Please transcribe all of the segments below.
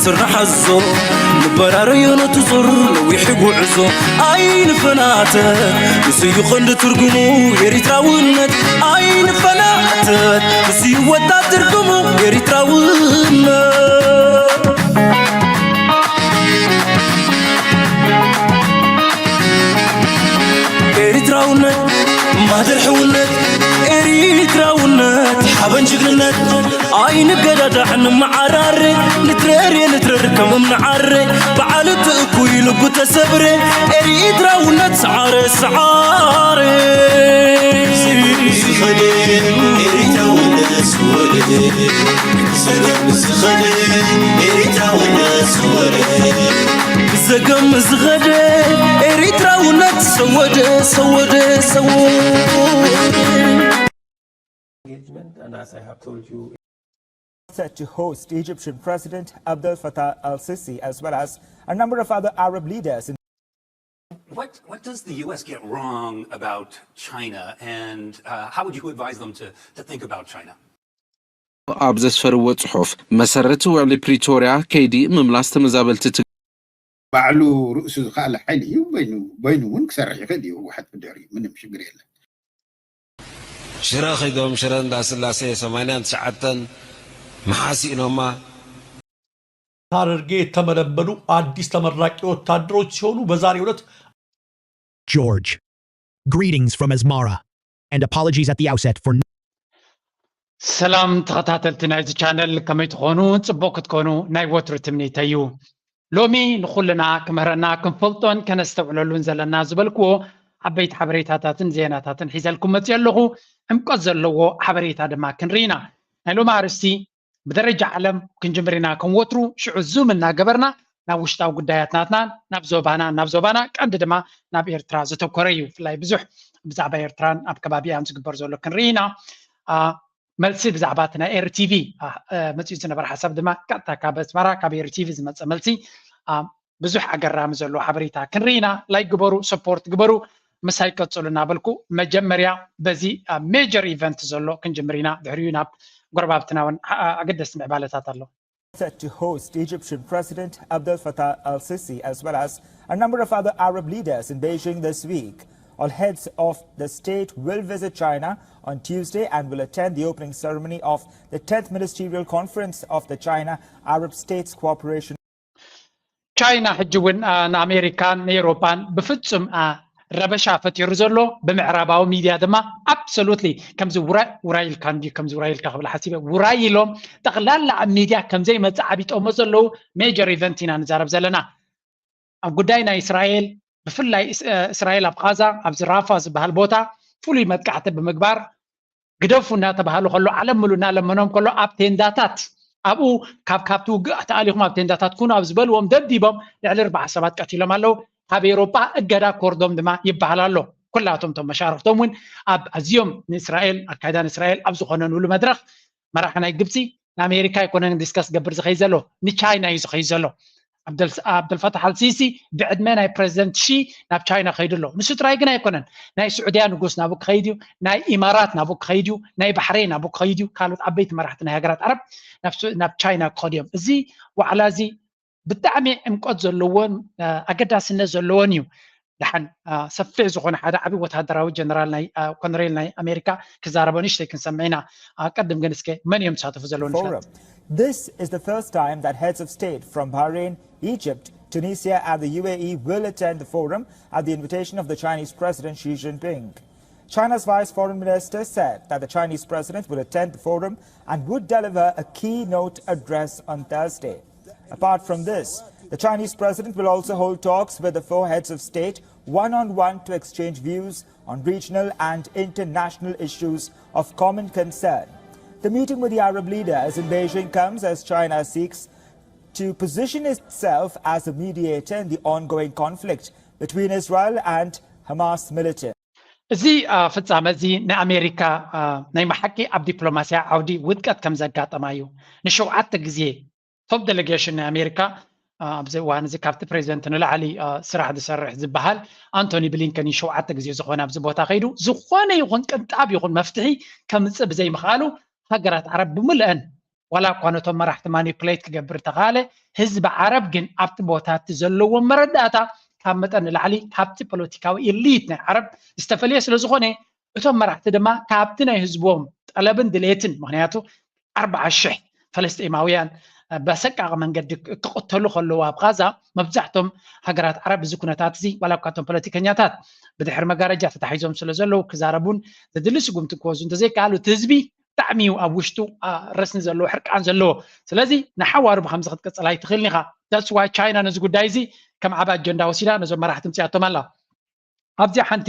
ስራሕ ኣዞ ንበራረዮ ነቲ ዙር ነዊሕ ጉዕዞ ኣይንፈናተ። ንሱ እዩ ቀንዲ ትርጉሙ ኤሪትራውነት። ኣይንፈናተ። ንሱ እዩ ወጣት ትርጉሙ ኤሪትራውነት። ኤሪትራውነት ማህደር ሕውነት፣ ኤሪትራውነት ሓበን ጅግንነት። ኣይንገዳዳዕ ንመዓራረ፣ ንትረር ንትረር ከም እምንዓረ። በዓል እቲ እኩይ ልቡ ተሰብረ፣ ኤሪትራውነት ሰዓረ ሰዓረ። ዝኸደ ኤሪትራውነት ዝወደ፣ ብዘገም ዝኸደ ኤሪትራውነት ዝወደ፣ ብዘገም ዝኸደ ኤሪትራውነት ሰወደ ሰወደ ሰወደ። Engagement, and as I have told you, set to host Egyptian President Abdel Fattah al Sisi, as well as a number of other Arab leaders in What, what does the U S get wrong about China, and uh, how would you advise them to, to think about China? ኣብ ዘስፈርዎ ጽሑፍ፣ መሰረት ውዕሊ ፕሪቶርያ ከይዲ ምምላስ ተመዛበልቲ ትግ- ባዕሉ ርእሱ ዝኸኣለ ሓይሊ እዩ። በይኑ በይኑ እውን ክሰርሕ ይኽእል እዩ። ህወሓት ብድሕሪኡ ምንም ሽግር የለን። ሽረ ከይዶም ሽረ እንዳስላሴ ሰማንያን ትሽዓተን መሓሲእኖማ። ሐረርጌ የተመለመሉ አዲስ ተመራቂ ወታደሮች ሲሆኑ በዛሬው ዕለት George. Greetings from Asmara, and apologies at the outset for ሰላም ተኸታተልቲ ናይዚ ቻነል፣ ከመይ ትኾኑ? ጽቡቕ ክትኮኑ ናይ ወትሩ ትምኒተይ እዩ። ሎሚ ንኹልና ክምህረና ክንፈልጦን ከነስተውዕለሉን ዘለና ዝበልክዎ ዓበይቲ ሓበሬታታትን ዜናታትን ሒዘልኩም መጺአ ኣለኹ። ዕምቆት ዘለዎ ሓበሬታ ድማ ክንርኢ ኢና። ናይ ሎሚ ኣርእስቲ ብደረጃ ዓለም ክንጅምር ኢና ከም ወትሩ። ሽዑ ዙም እናገበርና ናብ ውሽጣዊ ጉዳያት ናትናን ናብ ዞባና ናብ ዞባና ቀንዲ ድማ ናብ ኤርትራ ዘተኮረ እዩ። ብፍላይ ብዙሕ ብዛዕባ ኤርትራን ኣብ ከባቢኣን ዝግበር ዘሎ ክንርኢ ኢና። መልሲ ብዛዕባ እቲ ናይ ኤሪ ቲቪ መፂኡ ዝነበረ ሓሳብ ድማ ቀጥታ ካብ ኣስመራ ካብ ኤሪ ቲቪ ዝመፀ መልሲ። ብዙሕ ኣገራሚ ዘለዎ ሓበሬታ ክንርኢ ኢና። ላይክ ግበሩ፣ ሰፖርት ግበሩ፣ ምሳይ ቀፅሉ እናበልኩ መጀመርያ በዚ ሜጀር ኢቨንት ዘሎ ክንጅምር ኢና። ድሕሪኡ ናብ ጎረባብትና እውን ኣገደስቲ ምዕባለታት ኣሎ። Set to host Egyptian President Abdel Fattah al Sisi, as well as a number of other Arab leaders in Beijing this week. All heads of the state will visit China on Tuesday and will attend the opening ceremony of the tenth Ministerial Conference of the China Arab States Cooperation. ቻይና ሕጂ እውን ንኣሜሪካን ንኤውሮጳን ብፍጹም ረበሻ ፈጢሩ ዘሎ፣ ብምዕራባዊ ሚድያ ድማ absolutely ከምዚ ውራይ ውራይ ኢልካ እንድዩ ከምዚ ውራይ ኢልካ ክብል ሓሲበ ውራይ ኢሎም ጠቕላላ ኣብ ሚድያ ከምዘይመጽእ ዓቢጦሞ ዘለዉ ሜጀር ኢቨንት ኢና ንዛረብ ዘለና። ኣብ ጉዳይ ናይ እስራኤል ብፍላይ እስራኤል ኣብ ቓዛ ኣብዚ ራፋ ዝበሃል ቦታ ፍሉይ መጥቃዕቲ ብምግባር ግደፉ እናተባሃሉ ከሎ ዓለም ምሉ እናለመኖም ከሎ ኣብ ቴንዳታት ኣብኡ ካብ ካብቲ ውግእ ተኣሊኹም ኣብ ቴንዳታት ኩኑ ኣብ ዝበልዎም ደብዲቦም ልዕሊ ኣርባዓ ሰባት ቀቲሎም ኣለዉ። ካብ ኤውሮጳ እገዳ ክወርዶም ድማ ይበሃል ኣሎ። ኩላቶም እቶም መሻርኽቶም እውን ኣብ ኣዝዮም ንእስራኤል ኣካይዳ ንእስራኤል ኣብ ዝኾነንሉ መድረኽ መራሒ ናይ ግብፂ ንኣሜሪካ ኣይኮነን ዲስከስ ዝገብር ዝኸይ ዘሎ ንቻይና እዩ ዝኸይ ዘሎ። ኣብደልፈታሕ ኣልሲሲ ብዕድመ ናይ ፕረዚደንት ሺ ናብ ቻይና ከይዱ ኣሎ። ንሱ ጥራይ ግን ኣይኮነን። ናይ ስዑድያ ንጉስ ናብኡ ክኸይድ እዩ፣ ናይ ኢማራት ናብኡ ክኸይድ እዩ፣ ናይ ባሕሬን ናብኡ ክኸይድ እዩ፣ ካልኦት ዓበይቲ መራሕቲ ናይ ሃገራት ዓረብ ናብ ቻይና ክኸዱ እዮም። እዚ ዋዕላ እዚ ብጣዕሚ ዕምቆት ዘለዎን ኣገዳስነት ዘለዎን እዩ። ደሓን ሰፊሕ ዝኾነ ሓደ ዓቢ ወታደራዊ ጀነራል ናይ ኮነሬል ናይ ኣሜሪካ ክዛረቦ ንእሽተይ ክንሰምዕ ኢና። ኣቀድም ግን እስከ መን እዮም ዝሳተፉ ዘለዉ ንፍለጥ። This is the first time that heads of state from Bahrain, Egypt, Tunisia, and the U A E will attend the forum at the invitation of the Chinese President Xi Jinping. China's Vice Foreign Minister said that the Chinese president will attend the forum and would deliver a keynote address on Thursday. Apart from this, the Chinese president will also hold talks with the four heads of state one on one to exchange views on regional and international issues of common concern. The meeting with the Arab leaders in Beijing comes as China seeks to position itself as a mediator in the ongoing conflict between Israel and Hamas militants. እዚ ፍጻመ እዚ ንኣሜሪካ ናይ መሓቂ ኣብ ዲፕሎማስያ ዓውዲ ውድቀት ከም ዘጋጠማ እዩ። ንሸውዓተ ግዜ ቶፕ ዴሌጌሽን ናይ ኣሜሪካ ኣብዚ እዋን እዚ ካብቲ ፕሬዚደንት ንላዕሊ ስራሕ ዝሰርሕ ዝበሃል ኣንቶኒ ብሊንከን እዩ ሸውዓተ ግዜ ዝኾነ ኣብዚ ቦታ ከይዱ ዝኾነ ይኹን ቅንጣብ ይኹን መፍትሒ ከምፅእ ብዘይምኽኣሉ ሃገራት ዓረብ ብምልአን ዋላ እኳ ነቶም መራሕቲ ማኒፕሌት ክገብር እንተኸኣለ፣ ህዝቢ ዓረብ ግን ኣብቲ ቦታ እቲ ዘለዎም መረዳእታ ካብ መጠን ንላዕሊ ካብቲ ፖለቲካዊ ኤሊት ናይ ዓረብ ዝተፈለየ ስለ ዝኾነ፣ እቶም መራሕቲ ድማ ካብቲ ናይ ህዝቦም ጠለብን ድሌትን፣ ምክንያቱ ኣርባዓ ሽሕ ፈለስጢማውያን በሰቃቂ መንገዲ ክቕተሉ ከለዉ ኣብ ጋዛ፣ መብዛሕቶም ሃገራት ዓረብ እዚ ኩነታት እዚ ዋላ እኳ እቶም ፖለቲከኛታት ብድሕሪ መጋረጃ ተታሒዞም ስለ ዘለዉ ክዛረቡን ዘድሊ ስጉምቲ ክወስዱ እንተዘይከኣሉ፣ እቲ ህዝቢ ብጣዕሚ እዩ ኣብ ውሽጡ ረስኒ ዘለዎ፣ ሕርቃን ዘለዎ። ስለዚ ንሓዋሩ ብከምዚ ክትቅፅል ኣይትኽእልን ኢኻ። That's why ቻይና ነዚ ጉዳይ እዚ ከም ዓብ ኣጀንዳ ወሲዳ ነዞም መራሕቲ ምፅያቶም ኣላ። ኣብዚኣ ሓንቲ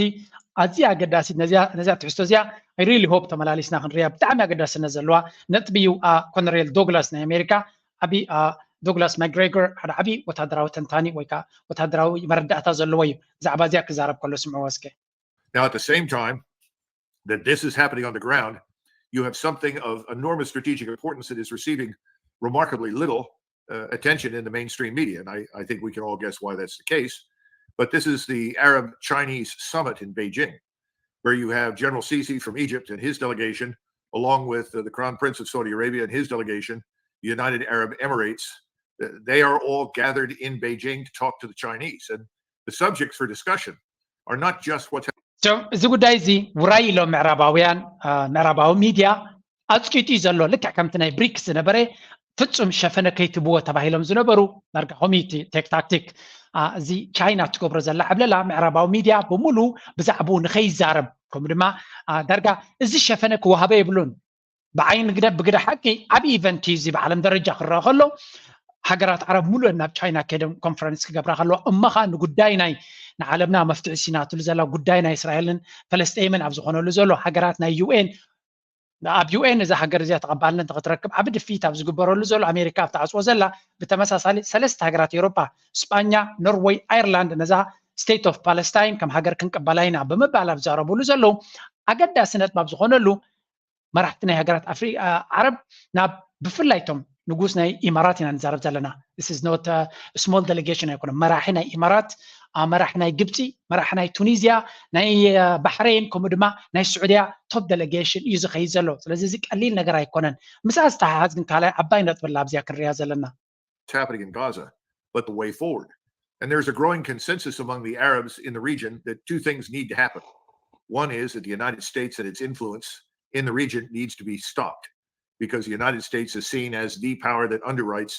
ኣዝያ ኣገዳሲት ነዚኣ ነዚኣ ትሕዝቶ እዚኣ I really hope ተመላሊስና ክንሪያ ብጣዕሚ ኣገዳስነት ዘለዋ ነጥቢ እዩ። ኮነሬል ዶግላስ ናይ ኣሜሪካ ዓቢ ዶግላስ ማግሬጎር ሓደ ዓቢ ወታደራዊ ተንታኒ ወይ ከዓ ወታደራዊ መረዳእታ ዘለዎ እዩ። ብዛዕባ እዚኣ ክዛረብ ከሎ ስምዕዎ እስከ። Now, at the same time that this is happening on the ground, you have something of enormous strategic importance that is receiving remarkably little uh, attention in the mainstream media. And I, I think we can all guess why that's the case. But this is the Arab Chinese summit in Beijing, where you have General Sisi from Egypt and his delegation, along with uh, the Crown Prince of Saudi Arabia and his delegation, the United Arab Emirates. Uh, they are all gathered in Beijing to talk to the Chinese. And the subjects for discussion are not just what's እዚ ጉዳይ እዚ ውራይ ኢሎም ምዕራባውያን ምዕራባዊ ሚድያ ኣፅቂጡ እዩ ዘሎ። ልክዕ ከምቲ ናይ ብሪክስ ዝነበረ ፍፁም ሸፈነ ከይትብዎ ተባሂሎም ዝነበሩ ዳርጋ ኮሚቲ ቴክ ታክቲክ፣ እዚ ቻይና ትገብሮ ዘላ ዕብለላ ምዕራባዊ ሚድያ ብምሉ ብዛዕባኡ ንኸይዛረብ፣ ከምኡ ድማ ዳርጋ እዚ ሸፈነ ክወሃበ የብሉን። ብዓይኒ ግደ ብግደ ሓቂ ዓብ ኢቨንት እዩ እዚ ብዓለም ደረጃ ክረአ ከሎ፣ ሃገራት ዓረብ ሙሉእን ናብ ቻይና ከይዶም ኮንፈረንስ ክገብራ ከለዋ፣ እሞ ኸዓ ንጉዳይ ናይ ንዓለምና መፍትሒ ሲናትሉ ዘላ ጉዳይ ናይ እስራኤልን ፈለስጠይምን ኣብ ዝኾነሉ ዘሎ ሃገራት ናይ ዩኤን ኣብ ዩኤን እዛ ሃገር እዚኣ ተቐባልነት ንክትረክብ ዓቢ ድፍኢት ኣብ ዝግበረሉ ዘሎ ኣሜሪካ ኣብ ትዓፅዎ ዘላ ብተመሳሳሊ ሰለስተ ሃገራት ኤውሮጳ ስጳኛ፣ ኖርወይ፣ ኣየርላንድ ነዛ ስቴት ኦፍ ፓለስታይን ከም ሃገር ክንቅበላ ኢና ብምባል ኣብ ዝዛረብሉ ዘለዉ ኣገዳሲ ነጥቢ ኣብ ዝኾነሉ መራሕቲ ናይ ሃገራት ኣፍሪ ዓረብ ናብ ብፍላይ ቶም ንጉስ ናይ ኢማራት ኢና ንዛረብ ዘለና። This is not small delegation ኣይኮነን። መራሒ ናይ ኢማራት፣ መራሒ ናይ ግብፂ፣ መራሒ ናይ ቱኒዝያ፣ ናይ ባሕሬን ከምኡ ድማ ናይ ስዑድያ ቶፕ ደለጌሽን እዩ ዝኸይድ ዘሎ። ስለዚ እዚ ቀሊል ነገር ኣይኮነን። ምስኣ ዝተሓሓዝ ግን ካልኣይ ዓባይ ነጥቢ ኣላ ኣብዚኣ ክንሪኣ ዘለና። Happening in Gaza, but the way forward. And there's a growing consensus among the Arabs in the region that two things need to happen. One is that the United States and its influence in the region needs to be stopped because the United States is seen as the power that underwrites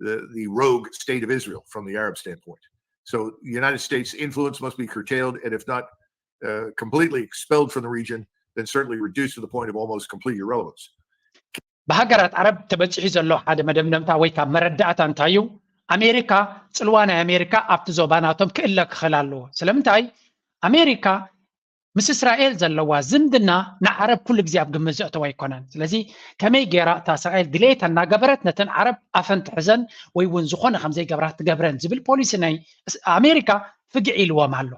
the, the rogue state of Israel from the Arab standpoint. So the United States' influence must be curtailed, and if not uh, completely expelled from the region, then certainly reduced to the point of almost complete irrelevance. ብሃገራት ዓረብ ተበፂሑ ዘሎ ሓደ መደምደምታ ወይ ካብ መረዳእታ እንታይ እዩ? ኣሜሪካ፣ ፅልዋ ናይ ኣሜሪካ ኣብቲ ዞባ ናቶም ክእለ ክኽእል ኣለዎ። ስለምንታይ? ኣሜሪካ ምስ እስራኤል ዘለዋ ዝምድና ንዓረብ ኩሉ ግዜ ኣብ ግምት ዘእተው ኣይኮነን። ስለዚ ከመይ ገይራ እታ እስራኤል ድሌታ እናገበረት ነተን ዓረብ ኣፈን ትሕዘን ወይ እውን ዝኾነ ከም ዘይገብራ ትገብረን ዝብል ፖሊሲ ናይ ኣሜሪካ ፍግዕ ኢልዎም ኣሎ።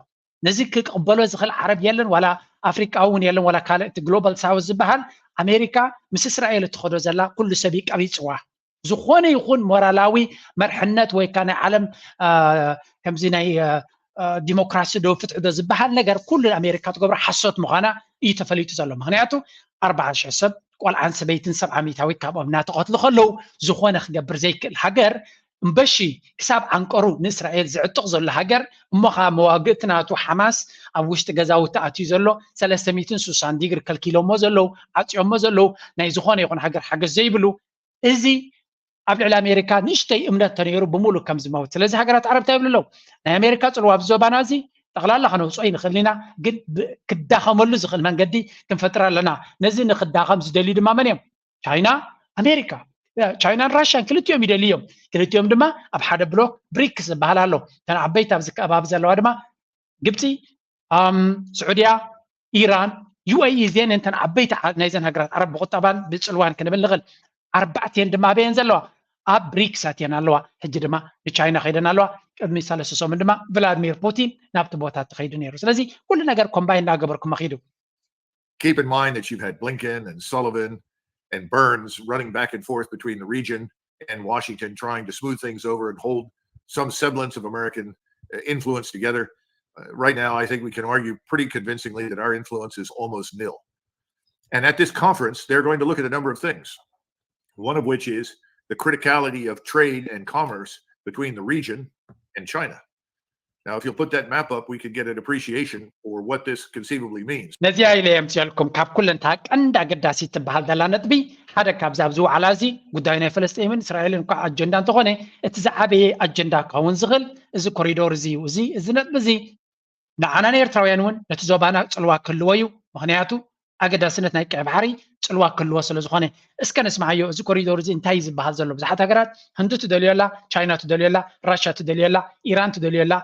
ነዚ ክቅበሎ ዝኽእል ዓረብ የለን፣ ዋላ ኣፍሪቃዊ እውን የለን፣ ዋላ ካልእ እቲ ግሎባል ሳውዝ ዝበሃል። ኣሜሪካ ምስ እስራኤል እትኸዶ ዘላ ኩሉ ሰብ እዩ ቀቢፅዋ። ዝኾነ ይኹን ሞራላዊ መርሕነት ወይ ከዓ ናይ ዓለም ከምዚ ናይ ዲሞክራሲ ዶ ፍትሒ ዶ ዝበሃል ነገር ኩሉ ኣሜሪካ ትገብሮ ሓሶት ምዃና እዩ ተፈሊጡ ዘሎ። ምክንያቱ ኣርባዓ ሽሕ ሰብ ቆልዓን ሰበይትን ሰብዓ ሚታዊት ካብኦም እናተቐትሉ ከለዉ ዝኾነ ክገብር ዘይክእል ሃገር እምበሺ ክሳብ ዓንቀሩ ንእስራኤል ዝዕጥቕ ዘሎ ሃገር እሞ ከዓ መዋግእቲ ናቱ ሓማስ ኣብ ውሽጢ ገዛውቲ ኣትዩ ዘሎ ሰለስተ ሚእትን ስሳን ዲግሪ ከልኪሎሞ ዘለዉ ዓፅዮሞ ዘለዉ ናይ ዝኾነ ይኹን ሃገር ሓገዝ ዘይብሉ እዚ ኣብ ልዕሊ ኣሜሪካ ንእሽተይ እምነት ተነይሩ ብምሉእ ከም ዝመውት። ስለዚ ሃገራት ዓረብ እንታይ ይብሉ ኣለዉ? ናይ ኣሜሪካ ፅልዋ ኣብዚ ዞባና እዚ ጠቕላላ ከነውፅኦ ይንኽእል ኢና፣ ግን ክዳኸመሉ ዝኽእል መንገዲ ክንፈጥር ኣለና። ነዚ ንክዳኸም ዝደልዩ ድማ መን እዮም? ቻይና፣ ኣሜሪካ። ቻይናን ራሽያን ክልቲኦም ይደልዩ እዮም። ክልቲኦም ድማ ኣብ ሓደ ብሎክ ብሪክስ ዝበሃል ኣሎ። እተን ዓበይቲ ኣብዚ ከባቢ ዘለዋ ድማ ግብፂ፣ ስዑድያ፣ ኢራን፣ ዩኤኢ እዚአን እንተን ዓበይቲ ናይዘን ሃገራት ዓረብ ብቁጠባን ብፅልዋን ክንብል ንኽእል። ኣርባዕቲአን ድማ ኣበየን ዘለዋ? ኣብ ብሪክስ ኣትየን ኣለዋ። ሕጂ ድማ ንቻይና ከይደን ኣለዋ። ቅድሚ ሰለስተ ሰሙን ድማ ቭላድሚር ፑቲን ናብቲ ቦታ ተኸይዱ ነይሩ። ስለዚ ኩሉ ነገር ኮምባይን እናገበርኩ መኺዱ። Keep in mind that you've had Blinken and Sullivan and Burns running back and forth between the region and Washington trying to smooth things over and hold some semblance of American uh, influence together. Uh, right now, I think we can argue pretty convincingly that our influence is almost nil. And at this conference, they're going to look at a number of things. one of which is the criticality of trade and commerce between the region and China. Now, if you'll put that map up, we could get an appreciation for what this conceivably means. ነዚኣ ኢለ የምፅአልኩም። ካብ ኩለን እታ ቀንዲ ኣገዳሲት ትበሃል ዘላ ነጥቢ ሓደ ካብዚ ኣብዚ ዋዕላ እዚ ጉዳይ ናይ ፈለስጢንን እስራኤልን እኳ ኣጀንዳ እንተኾነ፣ እቲ ዝዓበየ ኣጀንዳ ክኸውን ዝኽእል እዚ ኮሪዶር እዚ እዩ። እዚ እዚ ነጥቢ እዚ ንዓና ንኤርትራውያን እውን ነቲ ዞባና ጽልዋ ክህልዎ እዩ። ምኽንያቱ ኣገዳስነት ናይ ቀይ ባሕሪ ጽልዋ ክህልዎ ስለ ዝኾነ። እስከ ንስምዓዮ፣ እዚ ኮሪዶር እዚ እንታይ እዩ ዝበሃል ዘሎ? ብዙሓት ሃገራት፣ ህንዲ ትደልዮ ኣላ፣ ቻይና ትደልዮ ኣላ፣ ራሻ ትደልዮ ኣላ፣ ኢራን ትደልዮ ኣላ፣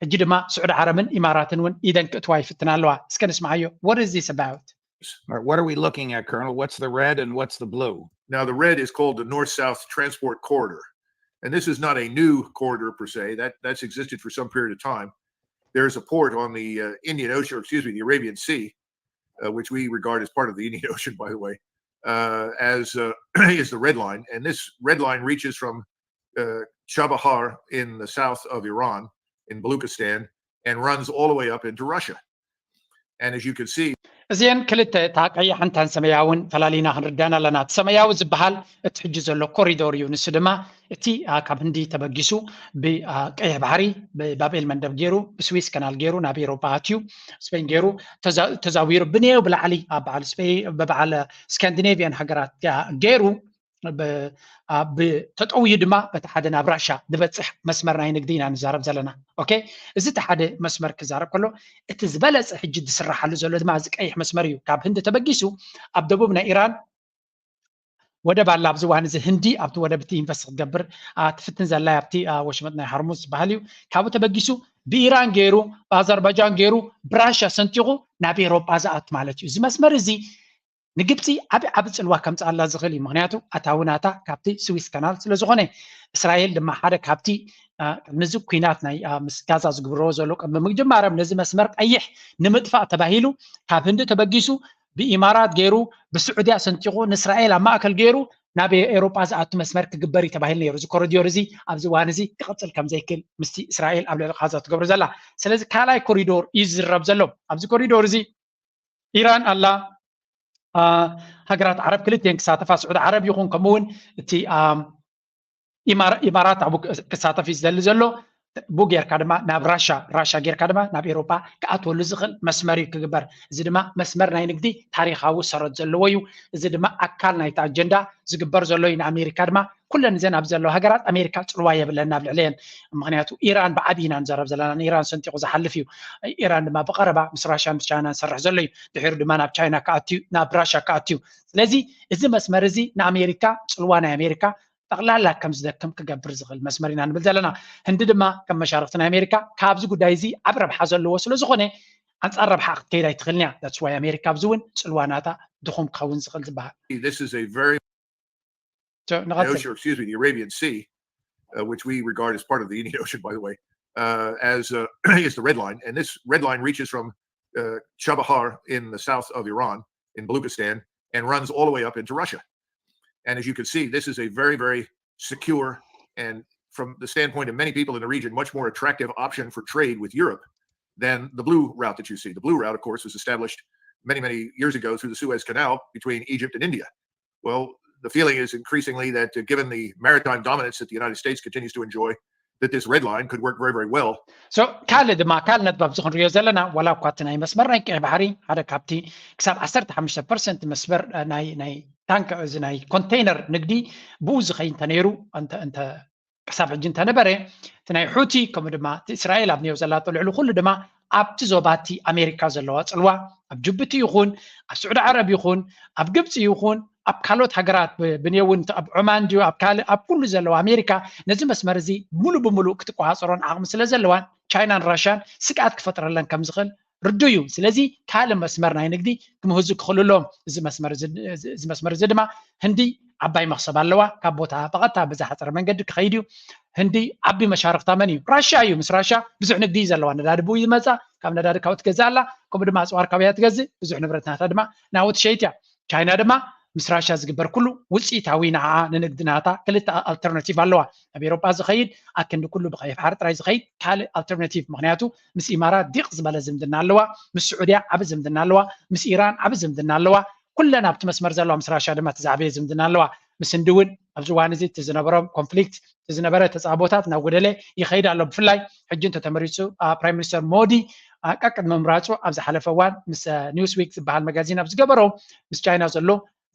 ሕጂ ድማ ስዑዲ ዓረብን ኢማራትን እውን ኢደን ክእትዋ ይፍትና ኣለዋ። እስከ ንስምዓዮ። What is this about? All right, what are we looking at, Colonel? What's the red and what's the blue? Now, the red is called the North-South Transport Corridor. And this is not a new corridor per se. That, that's existed for some period of time. There's a port on the uh, Indian Ocean, or excuse me, the Arabian Sea, uh, which we regard as part of the Indian Ocean, by the way, uh, as uh, is the red line. And this red line reaches from uh, Chabahar in the south of Iran, in Baluchistan, and runs all the way up into Russia. And as you can see, እዚአን ክልተ፣ እታ ቀያሕን እታን ሰማያውን ፈላሊና ክንርዳን ኣለና። እቲ ሰማያዊ ዝበሃል እቲ ሕጂ ዘሎ ኮሪዶር እዩ። ንሱ ድማ እቲ ካብ ህንዲ ተበጊሱ ብቀይሕ ባሕሪ ብባብኤል መንደብ ገይሩ ብስዊስ ከናል ገይሩ ናብ ኤሮጳ ኣትዩ፣ ስፔን ገይሩ ተዛዊሩ ብኔው ብላዕሊ ኣብ በዓል ስፔን ብበዓል ስካንዲኔቪያን ሃገራት ገይሩ ተጠውዩ ድማ በቲ ሓደ ናብ ራሻ ዝበፅሕ መስመር ናይ ንግዲ ኢና ንዛረብ ዘለና። ኦኬ፣ እዚ እቲ ሓደ መስመር ክዛረብ ከሎ፣ እቲ ዝበለፀ ሕጂ ዝስራሓሉ ዘሎ ድማ እዚ ቀይሕ መስመር እዩ። ካብ ህንዲ ተበጊሱ ኣብ ደቡብ ናይ ኢራን ወደብ ኣላ። ኣብዚ እዋን እዚ ህንዲ ኣብቲ ወደብ እቲ ኢንቨስት ክትገብር ትፍትን ዘላ ኣብቲ ወሽመጥ ናይ ሃርሙዝ ዝበሃል እዩ። ካብኡ ተበጊሱ ብኢራን ገይሩ ብኣዘርባጃን ገይሩ ብራሻ ሰንጢቑ ናብ ኤሮጳ ዝኣቱ ማለት እዩ። እዚ መስመር እዚ ንግብፂ ዓብ ዓብ ፅልዋ ከምፅኣላ ዝኽእል እዩ። ምክንያቱ ኣታዊ ናታ ካብቲ ስዊስ ካናል ስለዝኾነ። እስራኤል ድማ ሓደ ካብቲ ቅድሚ እዚ ኩናት ናይ ምስ ጋዛ ዝግብርዎ ዘሎ ቅድሚ ምግጅማርም ነዚ መስመር ቀይሕ ንምጥፋእ ተባሂሉ ካብ ህንዲ ተበጊሱ ብኢማራት ገይሩ ብስዑድያ ሰንጢቑ ንእስራኤል ኣብ ማእከል ገይሩ ናብ ኤሮጳ ዝኣቱ መስመር ክግበር እዩ ተባሂሉ ነይሩ። እዚ ኮሪዶር እዚ ኣብዚ እዋን እዚ ክቕፅል ከምዘይክእል ምስቲ እስራኤል ኣብ ልዕሊ ጋዛ ትገብሮ ዘላ። ስለዚ ካልኣይ ኮሪዶር እዩ ዝዝረብ ዘሎ። ኣብዚ ኮሪዶር እዚ ኢራን ኣላ፣ ሃገራት ዓረብ ክልቲኤን ክሳተፋ፣ ስዑዲ ዓረብ ይኹን ከምኡ እውን እቲ ኢማራት ኣብኡ ክሳተፍ እዩ ዝደሊ ዘሎ። ብኡ ጌርካ ድማ ናብ ራሻ፣ ራሻ ጌርካ ድማ ናብ ኤሮጳ ክኣትወሉ ዝኽእል መስመር እዩ ክግበር። እዚ ድማ መስመር ናይ ንግዲ ታሪኻዊ ሰረት ዘለዎ እዩ። እዚ ድማ ኣካል ናይቲ ኣጀንዳ ዝግበር ዘሎ እዩ። ንኣሜሪካ ድማ ኩለን እዘን ኣብ ዘለዋ ሃገራት ኣሜሪካ ፅልዋ የብለን ኣብ ልዕሊአን። ምክንያቱ ኢራን ብዓብዪ ኢና ንዘረብ ዘለና፣ ንኢራን ሰንጢቑ ዝሓልፍ እዩ። ኢራን ድማ ብቐረባ ምስ ራሻን ቻይናን ዝሰርሕ ዘሎ እዩ። ድሒሩ ድማ ናብ ቻይና ክኣትዩ፣ ናብ ራሻ ክኣትዩ። ስለዚ እዚ መስመር እዚ ንኣሜሪካ፣ ፅልዋ ናይ ኣሜሪካ ጠቕላላ ከም ዝደክም ክገብር ዝኽእል መስመር ኢና ንብል ዘለና። ህንዲ ድማ ከም መሻርክቲ ናይ ኣሜሪካ ካብዚ ጉዳይ እዚ ዓብ ረብሓ ዘለዎ ስለ ዝኾነ ኣንፃር ረብሓ ክትከይድ ኣይትኽእልን እያ። That's why ኣሜሪካ ኣብዚ እውን ፅልዋ ናታ ድኹም ክኸውን ዝኽእል ዝበሃል። This is a very So, ንቐፅል። Ocean, or excuse me, the Arabian Sea, uh, which we regard as part of the Indian Ocean, by the way, uh, as uh, is the red line. And this red line reaches from uh, Chabahar in the south of Iran, in Baluchistan, and runs all the way up into Russia. And as you can see, this is a very, very secure and, from the standpoint of many people in the region, much more attractive option for trade with Europe than the blue route that you see. The blue route, of course, was established many, many years ago through the Suez Canal between Egypt and India. Well, the feeling is increasingly that uh, given the maritime dominance that the United States continues to enjoy, that this red line could work very, very well. So ካልእ ድማ ካልእ ነጥቢ ኣብዚ ክንሪኦ ዘለና ዋላ እኳ እቲ ናይ መስመር ናይ ቀይ ባሕሪ ሓደ ካብቲ ክሳብ ዓሰርተ ሓሙሽተ ፐርሰንት መስመር ናይ ናይ ታንክ እዚ ናይ ኮንቴይነር ንግዲ ብኡ ዝኸይ እንተነይሩ እንተ ክሳብ ሕጂ እንተነበረ እቲ ናይ ሑቲ ከምኡ ድማ እቲ እስራኤል ኣብ ኒዮ ዘላቶ ልዕሊ ኩሉ ድማ ኣብቲ ዞባ እቲ ኣሜሪካ ዘለዋ ፅልዋ ኣብ ጅቡቲ ይኹን ኣብ ስዑዲ ዓረብ ይኹን ኣብ ግብፂ ይኹን ኣብ ካልኦት ሃገራት ብንየው እውን ኣብ ዑማን ድዩ ኣብ ካልእ ኣብ ኩሉ ዘለዋ ኣሜሪካ ነዚ መስመር እዚ ሙሉእ ብሙሉእ ክትቆፃፀሮን ዓቕሚ ስለ ዘለዋን ቻይናን ራሻን ስግኣት ክፈጥረለን ከም ዝኽእል ርዱ እዩ። ስለዚ ካልእ መስመር ናይ ንግዲ ክምህዙ ክኽእሉ ኣለዎም። እዚ መስመር እዚ ድማ ህንዲ ዓባይ መኽሰብ ኣለዋ። ካብ ቦታ ብቐጥታ ብዝሓፀረ መንገዲ ክኸይድ እዩ። ህንዲ ዓቢ መሻርክታ መን እዩ? ራሻ እዩ። ምስ ራሻ ብዙሕ ንግዲ እዩ ዘለዋ። ነዳዲ ብኡ ይመፃ፣ ካብ ነዳዲ ካብኡ ትገዝእ ኣላ፣ ከምኡ ድማ ኣፅዋር ካበያ ትገዝእ፣ ብዙሕ ንብረት ናታ ድማ ናብኡ ትሸይጥ እያ። ቻይና ድማ ምስ ራሻ ዝግበር ኩሉ ውፅኢታዊ ንዓኣ ንንግዲ ናታ ክልተ ኣልተርናቲቭ ኣለዋ። ናብ ኤሮጳ ዝኸይድ ኣክንዲ ኩሉ ብቀይሕ ባሕሪ ጥራይ ዝኸይድ ካልእ ኣልተርናቲቭ። ምክንያቱ ምስ ኢማራት ዲቕ ዝበለ ዝምድና ኣለዋ፣ ምስ ስዑድያ ዓቢ ዝምድና ኣለዋ፣ ምስ ኢራን ዓቢ ዝምድና ኣለዋ። ኩለን ኣብቲ መስመር ዘለዋ ምስ ራሻ ድማ እቲ ዝዓበየ ዝምድና ኣለዋ። ምስ ህንዲ እውን ኣብዚ እዋን እዚ እቲ ዝነበሮም ኮንፍሊክት፣ እቲ ዝነበረ ተፃቦታት ናብ ጎደለ ይኸይድ ኣሎ። ብፍላይ ሕጂ እንተተመሪፁ ፕራይም ሚኒስተር ሞዲ ቀቅድሚ ምምራፁ ኣብ ዝሓለፈ እዋን ምስ ኒውስ ዊክ ዝበሃል መጋዚን ኣብ ዝገበሮ ምስ ቻይና ዘሎ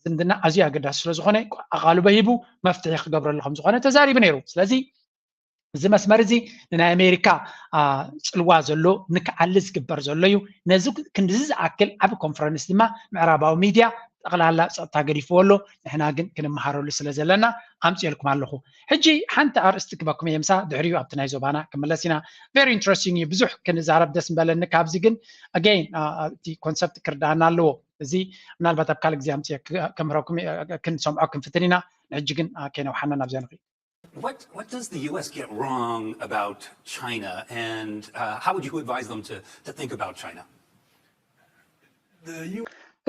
ዝምድና ኣዝዩ ኣገዳሲ ስለዝኾነ ኣቓልቦ ሂቡ መፍትሒ ክገብረሉ ከምዝኾነ ተዛሪቡ ነይሩ። ስለዚ እዚ መስመር እዚ ንናይ ኣሜሪካ ፅልዋ ዘሎ ንክዓሊ ዝግበር ዘሎ እዩ። ነዚ ክንድዚ ዝኣክል ዓብ ኮንፈረንስ ድማ ምዕራባዊ ሚድያ ጠቕላላ ፀጥታ ገዲፍዎ ኣሎ። ንሕና ግን ክንመሃረሉ ስለ ዘለና ኣምፅኤልኩም ኣለኹ። ሕጂ ሓንቲ ኣርእስቲ ክበኩም እየ ምሳ ድሕሪኡ ኣብቲ ናይ ዞባና ክምለስ ኢና። ቨሪ ኢንትረስቲንግ እዩ። ብዙሕ ክንዛረብ ደስ ምበለኒ። ካብዚ ግን ኣገይን እቲ ኮንሰፕት ክርዳኣና ኣለዎ። እዚ ምናልባት ኣብ ካልእ ግዜ ኣምፅኤ ከምህረኩም ክንሰምዖ ክንፍትን ኢና። ንሕጂ ግን ከይነውሓና ናብዚኣ ንኽእል። What, what does the U S get wrong about China, and uh, how would you advise them to, to think about China?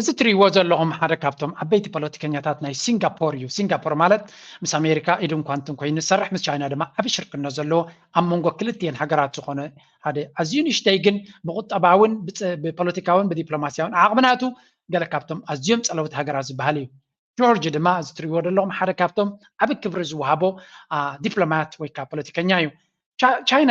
እዚ እትሪእዎ ዘለኹም ሓደ ካብቶም ዓበይቲ ፖለቲከኛታት ናይ ሲንጋፖር እዩ። ሲንጋፖር ማለት ምስ ኣሜሪካ ኢድን ኳንትን ኮይኑ ዝሰርሕ፣ ምስ ቻይና ድማ ዓቢ ሽርክነት ዘለዎ ኣብ መንጎ ክልቲኤን ሃገራት ዝኾነ ሓደ ኣዝዩ ንእሽተይ ግን ብቁጠባውን ብፖለቲካውን ብዲፕሎማስያውን ዓቕሚ ናቱ ገለ ካብቶም ኣዝዮም ጸለውቲ ሃገራት ዝበሃል እዩ። ጆርጅ ድማ እዚ እትሪእዎ ዘለኹም ሓደ ካብቶም ዓቢ ክብሪ ዝወሃቦ ዲፕሎማት ወይ ከዓ ፖለቲከኛ እዩ። ቻይና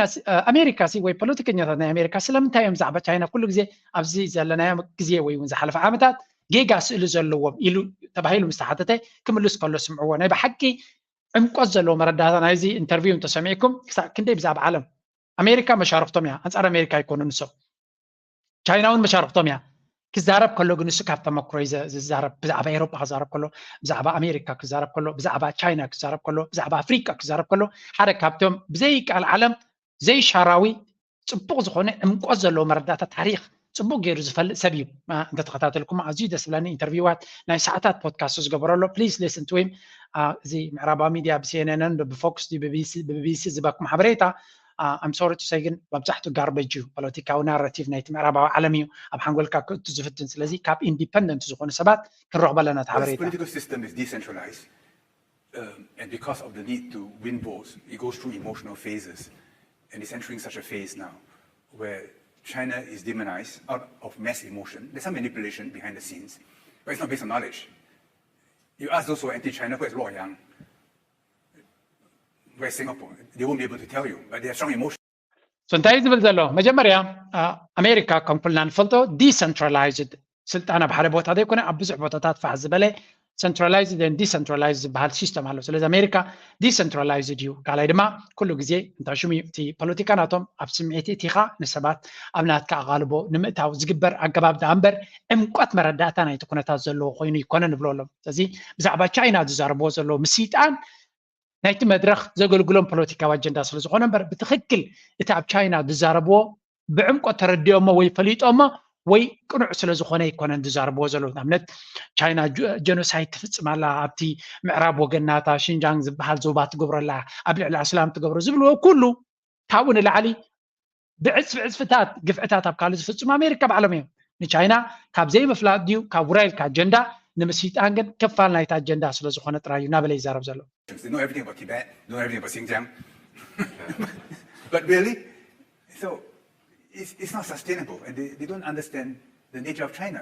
ኣሜሪካ ሲ ወይ ፖለቲከኛታት ናይ ኣሜሪካ ስለምንታይ እዮም ብዛዕባ ቻይና ኩሉ ግዜ ኣብዚ ዘለናዮ ግዜ ወይ እውን ዝሓለፈ ዓመታት ጌጋ ስእሊ ዘለዎም ኢሉ ተባሂሉ ምስ ተሓተተ ክምልስ ከሎ ስምዕዎ። ናይ ብሓቂ ዕምቆት ዘለዎ መረዳእታ ናይዚ ኢንተርቪው እንተሰሚዕኩም ክሳብ ክንደይ ብዛዕባ ዓለም ኣሜሪካ መሻርክቶም እያ፣ ኣንጻር ኣሜሪካ ኣይኮኑን ንሶም። ቻይና እውን መሻርክቶም እያ። ክዛረብ ከሎ ግን ንሱ ካብ ተመክሮ እዩ ዝዛረብ። ብዛዕባ ኤሮጳ ክዛረብ ከሎ፣ ብዛዕባ ኣሜሪካ ክዛረብ ከሎ፣ ብዛዕባ ቻይና ክዛረብ ከሎ፣ ብዛዕባ ኣፍሪቃ ክዛረብ ከሎ ሓደ ካብቶም ብዘይ ቃል ዓለም ዘይሻራዊ ጽቡቕ ዝኾነ ዕምቆት ዘለዎ መረዳእታ ታሪኽ ጽቡቕ ገይሩ ዝፈልጥ ሰብ እዩ። እንተተኸታተልኩም ኣዝዩ ደስ ዝብለኒ ኢንተርቪዋት ናይ ሰዓታት ፖድካስት ዝገበረሎ please listen to him። እዚ ምዕራባዊ ሚድያ ብሲኤንኤንን ብፎክስ ብቢቢሲ ዝበኩም ሓበሬታ I'm sorry to say ግን መብዛሕትኡ ጋርበጅ እዩ። ፖለቲካዊ ናራቲቭ ናይቲ ምዕራባዊ ዓለም እዩ ኣብ ሓንጎልካ ክእቱ ዝፍትን። ስለዚ ካብ ኢንዲፐንደንት ዝኾኑ ሰባት ክንረኽቦ ኣለና እቲ ሓበሬታ። Political system is decentralized, um, and because of the need to win votes, it goes through emotional phases. And it's entering such a phase now where China is demonized out of mass emotion. There's some manipulation behind the scenes, but it's not based on knowledge. You ask those who are anti-China, who is Luo Yang? Where's Singapore? They won't be able to tell you, but they have strong emotion. So እንታይ ዝብል ዘሎ? መጀመርያ ኣሜሪካ ከም ኩልና ንፈልጦ ዲሰንትራላይዝድ ስልጣን ኣብ ሓደ ቦታ ዘይኮነ ኣብ ብዙሕ ቦታታት ፋሕ ዝበለ ሰንትራላይዝድ ን ዲሰንትራላይዝድ ዝበሃል ሲስተም ኣሎ። ስለዚ ኣሜሪካ ዲሰንትራላይዝድ እዩ። ካልኣይ ድማ ኩሉ ግዜ እንታይ ሽሙ እዩ እቲ ፖለቲካ ናቶም ኣብ ስምዒት እቲኻ ንሰባት ኣብ ናትካ ኣቓልቦ ንምእታው ዝግበር ኣገባብ ደኣ እምበር ዕምቆት መረዳእታ ናይቲ ኩነታት ዘለዎ ኮይኑ ይኮነ ንብሎ ኣለዉ። ስለዚ ብዛዕባ ቻይና ዝዛረብዎ ዘለዉ ምስይጣን ናይቲ መድረኽ ዘገልግሎም ፖለቲካዊ ኣጀንዳ ስለ ዝኾነ እምበር ብትኽክል እቲ ኣብ ቻይና ዝዛረብዎ ብዕምቆት ተረዲኦሞ ወይ ፈሊጦሞ ወይ ቅኑዕ ስለ ዝኾነ ኣይኮነን ዝዛረብዎ ዘለዉ። ንኣብነት ቻይና ጀኖሳይድ ትፍፅም ኣላ፣ ኣብቲ ምዕራብ ወገናታ ሽንጃንግ ዝበሃል ዞባ ትገብሮ ኣላ፣ ኣብ ልዕሊ ኣስላም ትገብሮ ዝብልዎ ኩሉ ካብኡ ንላዕሊ ብዕፅፊ ዕፅፍታት ግፍዕታት ኣብ ካልእ ዝፍፅሙ ኣሜሪካ ባዕሎም እዮም። ንቻይና ካብ ዘይምፍላጥ ድዩ ካብ ውራይ ኢልካ ኣጀንዳ ንምስይጣን ግን ክፋል ናይቲ ኣጀንዳ ስለ ዝኾነ ጥራይ እዩ እናበለ ይዛረብ ዘሎ። They know everything about Tibet, know everything about Xinjiang. But really, so it's, it's not sustainable, and they, they don't understand the nature of China.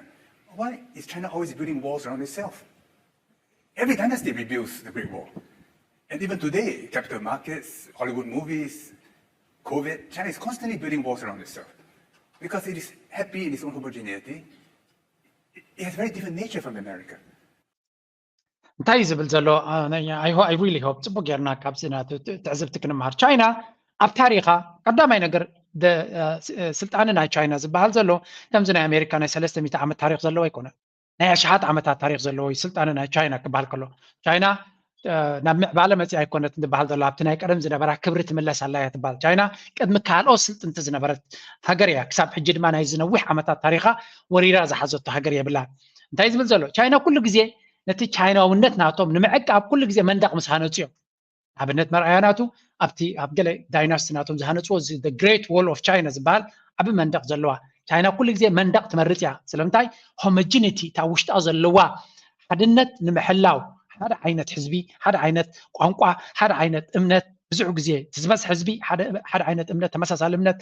Why is China always building walls around itself? Every dynasty rebuilds the Great Wall. And even today, capital markets, Hollywood movies, COVID, China is constantly building walls around itself. Because it is happy in its own homogeneity, it has very different nature from America. እንታይ እዩ ዝብል ዘሎ? I really hope ፅቡቅ ጌርና ካብዚ ናቱ ትዕዝብቲ ክንምሃር። ቻይና ኣብ ታሪኻ ቀዳማይ ነገር ስልጣነ ናይ ቻይና ዝበሃል ዘሎ ከምዚ ናይ ኣሜሪካ ናይ ሰለስተ ሚእቲ ዓመት ታሪክ ዘለዎ ኣይኮነ፣ ናይ ኣሽሓት ዓመታት ታሪክ ዘለዎ እዩ ስልጣነ ናይ ቻይና ክበሃል ከሎ። ቻይና ናብ ምዕባለ መፅያ ኣይኮነት ዝበሃል ዘሎ ኣብቲ ናይ ቀደም ዝነበራ ክብሪ ትምለስ ኣላ እያ ትበሃል። ቻይና ቅድሚ ካልኦት ስልጥንቲ ዝነበረት ሃገር እያ። ክሳብ ሕጂ ድማ ናይዚ ነዊሕ ዓመታት ታሪኻ ወሪራ ዝሓዘቶ ሃገር የብላን። እንታይ ዝብል ዘሎ? ቻይና ኩሉ ግዜ ነቲ ቻይናውነት ናቶም ንምዕቃብ ኩሉ ግዜ መንደቕ ምስ ሃነፁ እዮም። ኣብነት መርኣያ ናቱ ኣብቲ ኣብ ገለ ዳይናስቲ ናቶም ዝሃነፅዎ እዚ ግሬት ዎል ኦፍ ቻይና ዝበሃል ዓቢ መንደቕ ዘለዋ ቻይና ኩሉ ግዜ መንደቕ ትመርፅ እያ። ስለምንታይ? ሆሞጂኒቲ እታ ውሽጣ ዘለዋ ሓድነት ንምሕላው ሓደ ዓይነት ህዝቢ፣ ሓደ ዓይነት ቋንቋ፣ ሓደ ዓይነት እምነት ብዙሕ ግዜ እቲ ዝበዝሐ ህዝቢ ሓደ ዓይነት እምነት፣ ተመሳሳሊ እምነት፣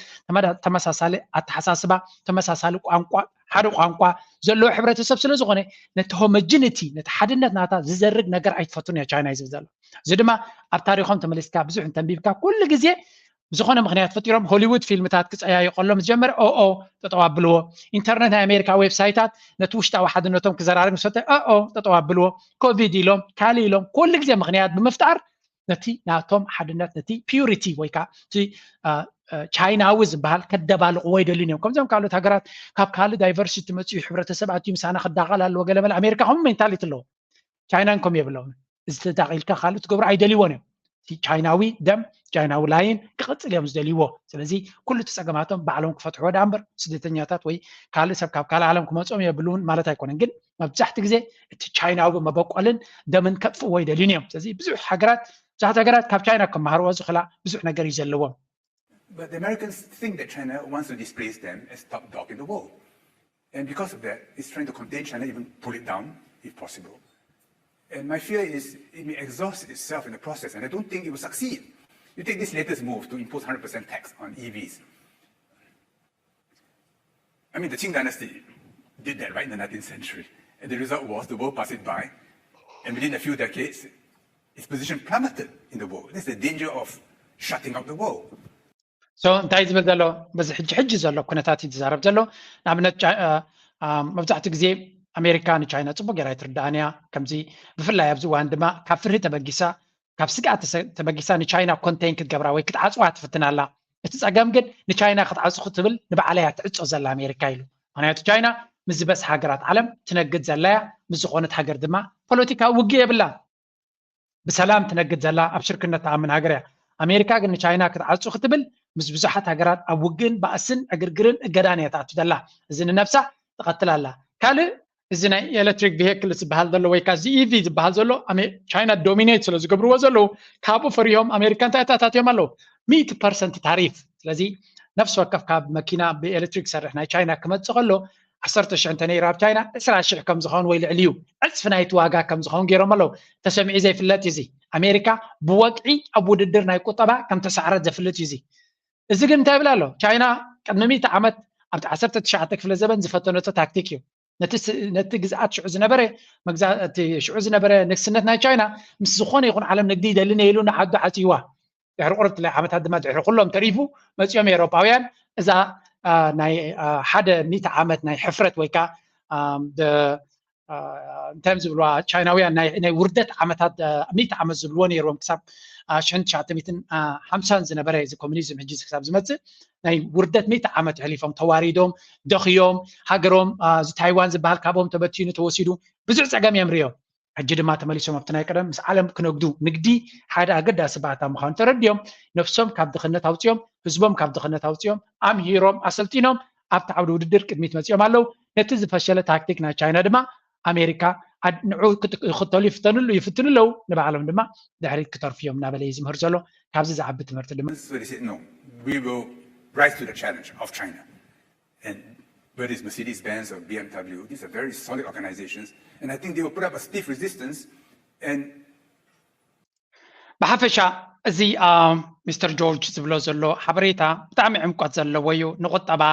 ተመሳሳሊ ኣተሓሳስባ፣ ተመሳሳሊ ቋንቋ፣ ሓደ ቋንቋ ዘለዎ ሕብረተሰብ ስለ ዝኾነ፣ ነቲ ሆሞጂኒቲ፣ ነቲ ሓድነት ናታ ዝዘርግ ነገር ኣይትፈቱን እያ ቻይና እዩ ዝብል ዘሎ። እዚ ድማ ኣብ ታሪኾም ተመሊስካ ብዙሕ እንተንቢብካ ኩሉ ግዜ ብዝኾነ ምኽንያት ፈጢሮም ሆሊውድ ፊልምታት ክፀያየቀሎም ዝጀመረ ኦኦ ጠጠው ኣብልዎ። ኢንተርነት ናይ ኣሜሪካ ዌብሳይታት ነቲ ውሽጣዊ ሓድነቶም ክዘራርግ ምስ ፈተ ኦኦ ጠጠው ኣብልዎ። ኮቪድ ኢሎም ካልእ ኢሎም ኩሉ ግዜ ምኽንያት ብምፍጣር ነቲ ናቶም ሓድነት ነቲ ፒዩሪቲ ወይ ከዓ እቲ ቻይናዊ ዝበሃል ከደባልቕዎ ይደልዩን እዮም። ከምዚኦም ካልኦት ሃገራት ካብ ካልእ ዳይቨርሲቲ መፅኡ ሕብረተሰብ ኣትዩ ምሳና ክዳቐል ኣለዎ ገለመለ። ኣሜሪካ ከምኡ ሜንታሊቲ ኣለዎ። ቻይናን ከም የብለውን እዚ ተዳቒልካ ካልእ ትገብሩ ኣይደልይዎን እዮም። እቲ ቻይናዊ ደም ቻይናዊ ላይን ክቕፅል እዮም ዝደልይዎ። ስለዚ ኩሉ እቲ ፀገማቶም ባዕሎም ክፈትሕዎ ደኣ እምበር ስደተኛታት ወይ ካልእ ሰብ ካብ ካልእ ዓለም ክመፅኦም የብልውን ማለት ኣይኮነን። ግን መብዛሕቲ ግዜ እቲ ቻይናዊ መበቆልን ደምን ከጥፍእዎ ይደልዩን እዮም። ስለዚ ብዙሕ ሃገራት ብዙሓት ሃገራት ካብ ቻይና ክመሃርዎ ዝኽእላ ብዙሕ ነገር እዩ ዘለዎም። But the Americans think that China wants to displace them as top dog in the world. And because of that, it's trying to contain China, even pull it down if possible. And my fear is it may exhaust itself in the process, and I don't think it will succeed. You take this latest move to impose one hundred percent tax on E Vs. I mean, the Qing dynasty did that, right, in the nineteenth century. And the result was the world passed it by, and within a few decades, its position plummeted in the world. That's the danger of shutting out the world. So እንታይ ዝብል ዘሎ በዚ ሕጂ ሕጂ ዘሎ ኩነታት እዩ ዝዛረብ ዘሎ። ንኣብነት መብዛሕትኡ ግዜ ኣሜሪካ ንቻይና ፅቡቅ ገይራ ኣይትርዳእን እያ። ከምዚ ብፍላይ ኣብዚ እዋን ድማ ካብ ፍርሂ ተበጊሳ ካብ ስግኣት ተበጊሳ ንቻይና ኮንቴን ክትገብራ ወይ ክትዓፅዋ ትፍትን ኣላ። እቲ ፀገም ግን ንቻይና ክትዓፁ ክትብል ንባዕላ እያ ትዕፆ ዘላ ኣሜሪካ ኢሉ። ምክንያቱ ቻይና ምስ ዝበዝሓ ሃገራት ዓለም ትነግድ ዘላ እያ። ምስ ዝኾነት ሃገር ድማ ፖለቲካዊ ውግእ የብላን። ብሰላም ትነግድ ዘላ ኣብ ሽርክነት ትኣምን ሃገር እያ። ኣሜሪካ ግን ንቻይና ክትዓፁ ክትብል ምስ ብዙሓት ሃገራት ኣብ ውግእን ባእስን ዕግርግርን እገዳን እያ ትኣቱ ዘላ። እዚ ንነብሳ ትቐትል ኣላ። ካልእ እዚ ናይ ኤሌክትሪክ ቪሄክል ዝበሃል ዘሎ ወይ ከዓ እዚ ኢቪ ዝበሃል ዘሎ ቻይና ዶሚኔት ስለ ዝገብርዎ ዘለዉ ካብኡ ፈሪሆም ኣሜሪካ እንታይ ኣታታትዮም ኣለዉ ሚእቲ ፐርሰንት ታሪፍ። ስለዚ ነፍሲ ወከፍ ካብ መኪና ብኤሌክትሪክ ሰርሕ ናይ ቻይና ክመፅእ ከሎ ዓሰርተ ሽሕ እንተነይሩ ኣብ ቻይና ዕስራ ሽሕ ከም ዝኸውን ወይ ልዕሊ እዩ ዕፅፊ ናይቲ ዋጋ ከም ዝኸውን ገይሮም ኣለዉ። ተሰሚዑ ዘይፍለጥ እዩ እዚ ኣሜሪካ ብወግዒ ኣብ ውድድር ናይ ቁጠባ ከም ተሳዕረት ዘፍልጥ እዩ እዚ። እዚ ግን እንታይ ይብል ኣሎ ቻይና ቅድሚ ሚእቲ ዓመት ኣብቲ ዓሰርተ ትሽዓተ ክፍለ ዘበን ዝፈተነቶ ታክቲክ እዩ። ነቲ ግዝኣት ሽዑ ዝነበረ መግዛእቲ ሽዑ ዝነበረ ንግስነት ናይ ቻይና ምስ ዝኾነ ይኹን ዓለም ንግዲ ይደሊ ነይሉ ንዓዱ ዓፅይዋ ድሕሪ ቁርብ ዓመታት ድማ ድሕሪ ኩሎም ተሪፉ መፂኦም ኤውሮጳውያን እዛ ናይ ሓደ ሚእቲ ዓመት ናይ ሕፍረት ወይ ከዓ እንታይ ዝብልዋ ቻይናውያን ናይ ውርደት ዓመታት ሚእቲ ዓመት ዝብልዎ ነይርዎም ክሳብ ሽሕን ትሽዓተ ሚእትን ሓምሳን ዝነበረ እዚ ኮሚኒዝም ሕጂ ክሳብ ዝመፅእ ናይ ውርደት ሚእቲ ዓመት ሕሊፎም ተዋሪዶም ደኽዮም ሃገሮም እዚ ታይዋን ዝበሃል ካብኦም ተበቲኑ ተወሲዱ ብዙሕ ፀገም እዮም ሪኦም። ሕጂ ድማ ተመሊሶም ኣብቲ ናይ ቀደም ምስ ዓለም ክነግዱ ንግዲ ሓደ ኣገዳሲ ባእታ ምዃኑ ተረዲኦም ነብሶም ካብ ድኽነት ኣውፅኦም ህዝቦም ካብ ድኽነት ኣውፅኦም ኣምሂሮም ኣሰልጢኖም ኣብቲ ዓውዲ ውድድር ቅድሚት መፂኦም ኣለዉ። ነቲ ዝፈሸለ ታክቲክ ናይ ቻይና ድማ ኣሜሪካ ንዑ ክኽተሉ ይፍተንሉ ይፍትኑ ኣለዉ። ንባዕሎም ድማ ድሕሪት ክተርፉ እዮም እናበለ እዩ ዝምህር ዘሎ። ካብዚ ዝዓቢ ትምህርቲ ድማ We will rise to the challenge of China. And whether it's Mercedes-Benz or B M W, these are very solid organizations. And I think they will put up a stiff resistance. And ብሓፈሻ እዚ ሚስተር ጆርጅ ዝብሎ ዘሎ ሓበሬታ ብጣዕሚ ዕምቆት ዘለዎ እዩ። ንቁጠባ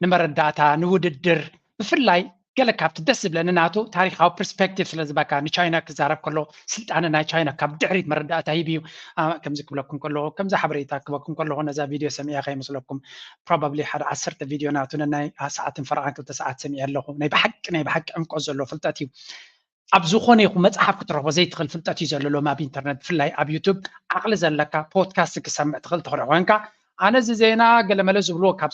ንመረዳእታ ንውድድር ብፍላይ ገለ ካብቲ ደስ ዝብለኒ ናቱ ታሪካዊ ፐርስፔክቲቭ ስለ ዝበካ ንቻይና ክዛረብ ከሎ ስልጣነ ናይ ቻይና ካብ ድሕሪት መረዳእታ ሂብ እዩ። ከምዚ ክብለኩም ከለኹ ከምዚ ሓበሬታ ክበኩም ከለኹ ነዛ ቪድዮ ሰሚዐ ከይመስለኩም ፕሮባብሊ ሓደ ዓሰርተ ቪድዮ ናቱ ነናይ ሰዓትን ፈረቓን ክልተ ሰዓት ሰሚዐ ኣለኹ። ናይ ብሓቂ ናይ ብሓቂ ዕምቆት ዘለዎ ፍልጠት እዩ። ኣብ ዝኾነ ይኹን መፅሓፍ ክትረኽቦ ዘይትኽእል ፍልጠት እዩ ዘሎ ሎም ኣብ ኢንተርነት ብፍላይ ኣብ ዩቱብ ዓቕሊ ዘለካ ፖድካስት ክሰምዕ ትኽእል ትኽእል ኮንካ ኣነ እዚ ዜና ገለመለ ዝብልዎ ካብ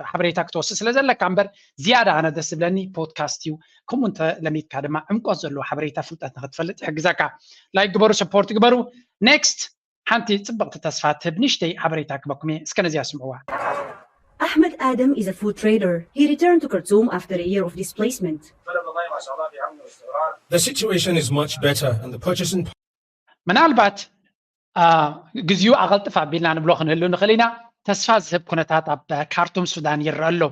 ሓበሬታ ክትወስድ ስለ ዘለካ እምበር ዝያዳ ኣነ ደስ ዝብለኒ ፖድካስት እዩ። ከምኡ እንተ ለሚድካ ድማ ዕምቆት ዘለዎ ሓበሬታ ፍልጠት ንክትፈልጥ ይሕግዘካ። ላይክ ግበሩ ሰፖርት ግበሩ። ኔክስት ሓንቲ ፅብቕቲ ተስፋ ትህብ ንእሽተይ ሓበሬታ ክበኩም እየ እስከ ነዚኣ ስምዕዋ። Ahmed Adam is a food trader. He returned to Khartoum after a year of displacement. The situation is much better and the purchasing ምናልባት ግዜኡ ኣቐልጥፍ ኣቢልና ንብሎ ክንህሉ ንኽእል ኢና። ተስፋ ዝህብ ኩነታት ኣብ ካርቱም ሱዳን ይረአ ኣሎ።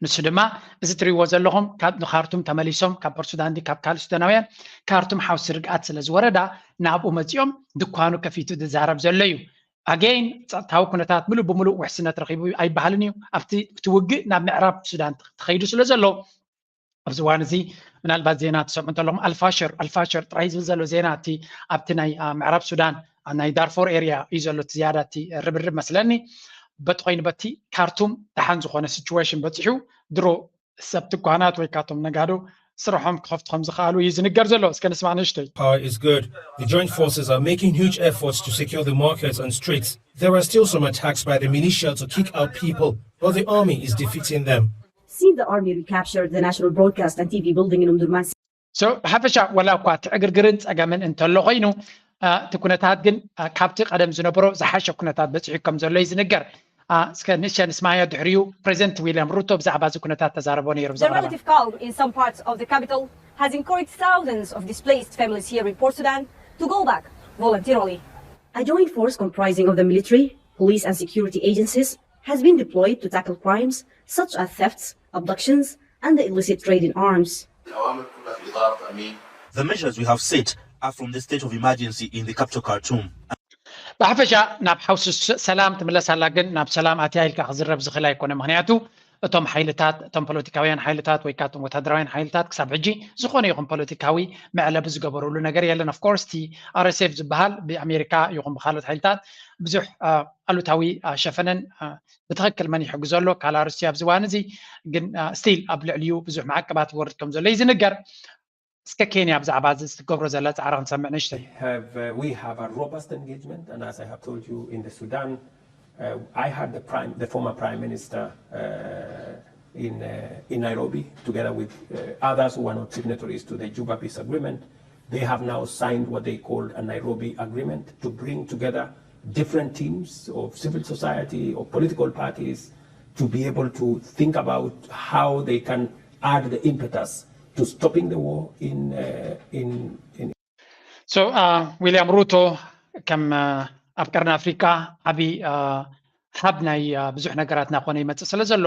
ንሱ ድማ እዚ ትሪእዎ ዘለኹም ካብ ንካርቱም ተመሊሶም ካብ ፖርት ሱዳን ካብ ካልእ ሱዳናውያን ካርቱም ሓውሲ ርግኣት ስለ ዝወረዳ ናብኡ መፂኦም ድኳኑ ከፊቱ ዝዛረብ ዘሎ እዩ። ኣገይን ጸጥታዊ ኩነታት ምሉእ ብምሉእ ውሕስነት ረኺቡ ኣይበሃልን እዩ። ኣብቲ እቲ ውግእ ናብ ምዕራብ ሱዳን ተኸይዱ ስለ ዘሎ ኣብዚ እዋን እዚ ምናልባት ዜና ትሰምዑ እንተለኹም ኣልፋሽር ኣልፋሽር ጥራይ ዝብል ዘሎ ዜና እቲ ኣብቲ ናይ ምዕራብ ሱዳን ናይ ዳርፎር ኤርያ እዩ ዘሎ እቲ ዝያዳ እቲ ርብርብ መስለኒ። በቲ ኮይኑ በቲ ካርቱም ደሓን ዝኾነ ሲቹዌሽን በፂሑ ድሮ ሰብ ትኳናት ወይ ካቶም ነጋዶ ስርሖም ክኸፍቱ ከም ዝኽኣሉ እዩ ዝንገር ዘሎ። እስከ ንስማዕ ንእሽተይ። Power is good. The joint forces are making huge efforts to secure the markets and streets. There are still some attacks by the militia to kick out people, but the army is defeating them. Seen the army recapture the national broadcast and T V building in Omdurman. So ብሓፈሻ ወላ እኳ እቲ ዕግርግርን ፀገምን እንተሎ ኮይኑ እቲ ኩነታት ግን ካብቲ ቀደም ዝነበሮ ዝሓሸ ኩነታት በፂሑ ከም ዘሎ እዩ ዝንገር። እስከ ንእሽተን ንስማዮ ድሕሪኡ ፕሬዚደንት ዊልያም ሩቶ ብዛዕባ እዚ ኩነታት ተዛረቦ ነይሩ። The relative calm in some parts of the capital has encouraged thousands of displaced families here in Port Sudan to go back voluntarily. A joint force comprising of the military, police and security agencies has been deployed to tackle crimes such as thefts, abductions and the illicit trade in arms. The measures we have set are from the state of emergency in the capital Khartoum. ብሓፈሻ ናብ ሓውሲ ሰላም ትምለስ ኣላ፣ ግን ናብ ሰላም ኣትያ ኢልካ ክዝረብ ዝኽእል ኣይኮነ። ምክንያቱ እቶም ሓይልታት እቶም ፖለቲካውያን ሓይልታት ወይ ካቶም ወታደራውያን ሓይልታት ክሳብ ሕጂ ዝኾነ ይኹን ፖለቲካዊ መዕለቢ ዝገበሩሉ ነገር የለን። Of course እቲ RSF ዝበሃል ብኣሜሪካ ይኹን ብካልኦት ሓይልታት ብዙሕ ኣሉታዊ ሸፈነን ብትኽክል መን ይሕግዞ ኣሎ ካልኣ ርስቲ ኣብዚ እዋን እዚ ግን still ኣብ ልዕሊኡ ብዙሕ ማዕቀባት ይወርድ ከም ዘሎ እዩ ዝንገር። እስከ ኬንያ ብዛዕባ እዚ ትገብሮ ዘላ ፃዕሪ ክንሰምዕ ንእሽተይ። We have a robust engagement and as I have told you in the Sudan, I had the former Prime Minister in Nairobi together with others who were not signatories to the Juba Peace Agreement. They have now signed what they called a Nairobi Agreement to bring together different teams of civil society, of political parties, to be able to think about how they can add the impetus to stopping the war in, uh, in, in So William Ruto ከም ኣብ ቀርኒ ኣፍሪካ ዓብዪ hub ናይ ብዙሕ ነገራት እናኾነ ይመፅእ ስለ ዘሎ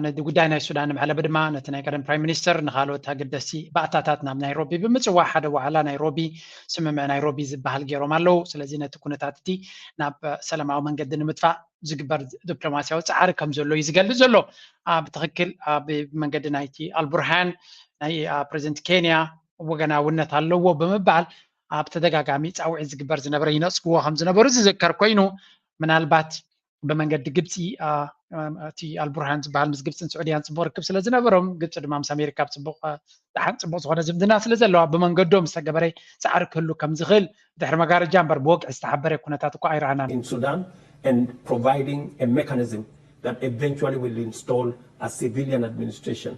ነቲ ጉዳይ ናይ ሱዳን ንምዕለቢ ድማ ነቲ ናይ ቀደም ፕራይም ሚኒስተር ንካልኦት ኣገደስቲ ባእታታት ናብ ናይሮቢ ብምፅዋዕ ሓደ ዋዕላ ናይሮቢ ስምምዕ ናይሮቢ ዝበሃል ገይሮም ኣለዉ። ስለዚ ነቲ ኩነታት እቲ ናብ ሰላማዊ መንገዲ ንምጥፋእ ዝግበር ዲፕሎማሲያዊ ፃዕሪ ከም ዘሎ እዩ ዝገልፅ ዘሎ። ብትኽክል ብመንገዲ ናይቲ ኣልቡርሃን ናይ ፕሬዚደንት ኬንያ ወገናውነት ኣለዎ ብምባል ኣብ ተደጋጋሚ ፃውዒት ዝግበር ዝነበረ ይነፅግዎ ከም ዝነበሩ ዝዝከር ኮይኑ ምናልባት ብመንገዲ ግብፂ እቲ ኣልቡርሃን ዝበሃል ምስ ግብፅን ስዑድያን ፅቡቅ ርክብ ስለ ዝነበሮም ግብፂ ድማ ምስ ኣሜሪካ ኣብ ፅቡቅ ደሓን ፅቡቅ ዝኾነ ዝምድና ስለ ዘለዋ ብመንገዶም ዝተገበረ ፃዕሪ ክህሉ ከም ዝኽእል ድሕሪ መጋረጃ እምበር ብወግዒ ዝተሓበረ ኩነታት እኳ ኣይረኣናን። in Sudan and providing a mechanism that eventually will install a civilian administration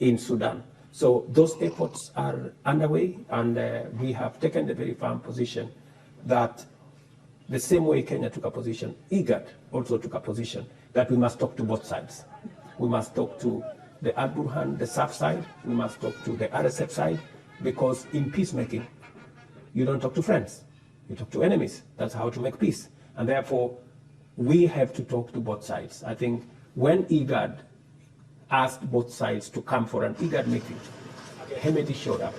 in Sudan. So those efforts are underway and uh, we have taken the very firm position that the same way Kenya took a position, IGAD also took a position that we must talk to both sides. We must talk to the Al Burhan, the SAF side, we must talk to the RSF side, because in peacemaking, you don't talk to friends, you talk to enemies. That's how to make peace. And therefore, we have to talk to both sides. I think when IGAD asked both sides to come for an IGAD meeting, Hemedi showed up.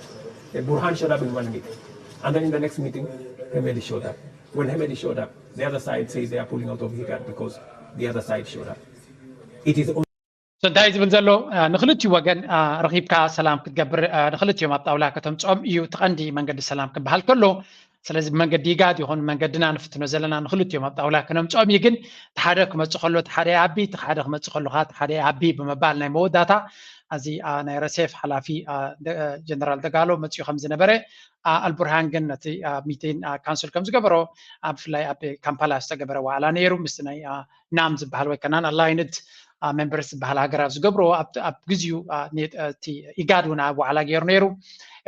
Burhan showed up in one meeting. And then in the next meeting, Hemedi showed up. When Hemedi showed up, the other side says they are pulling out of IGAD because the other side showed up. It is only እንታይ ዝብል ዘሎ ንክልቲኡ ወገን ረኺብካ ሰላም ክትገብር ንክልቲኦም ኣብ ጣውላ ከተምፅኦም እዩ እቲ ቀንዲ መንገዲ ሰላም ክበሃል ከሎ ስለዚ ብመንገዲ ኢጋድ ይኹን መንገድና ንፍትኖ ዘለና ንክልቲኦም ኣብ ጣውላ ክነምፅኦም እዩ። ግን ሓደ ክመፅእ ከሎ ሓደ ይኣቢ፣ እቲ ሓደ ክመፅእ ከሎ ከዓ ሓደ ይኣቢ ብምባል ናይ መወዳእታ እዚ ናይ ረሴፍ ሓላፊ ጀነራል ደጋሎ መፅኡ ከም ዝነበረ ኣልቡርሃን ግን ነቲ ሚቲን ካንስል ከም ዝገበሮ ኣብ ብፍላይ ኣብ ካምፓላ ዝተገበረ ዋዕላ ነይሩ ምስቲ ናይ ናም ዝበሃል ወይ ከናን ኣላይንድ ሜምበርስ ዝበሃል ሃገራት ዝገብርዎ ኣብ ግዜኡ ኢጋድ እውን ኣብ ዋዕላ ገይሩ ነይሩ።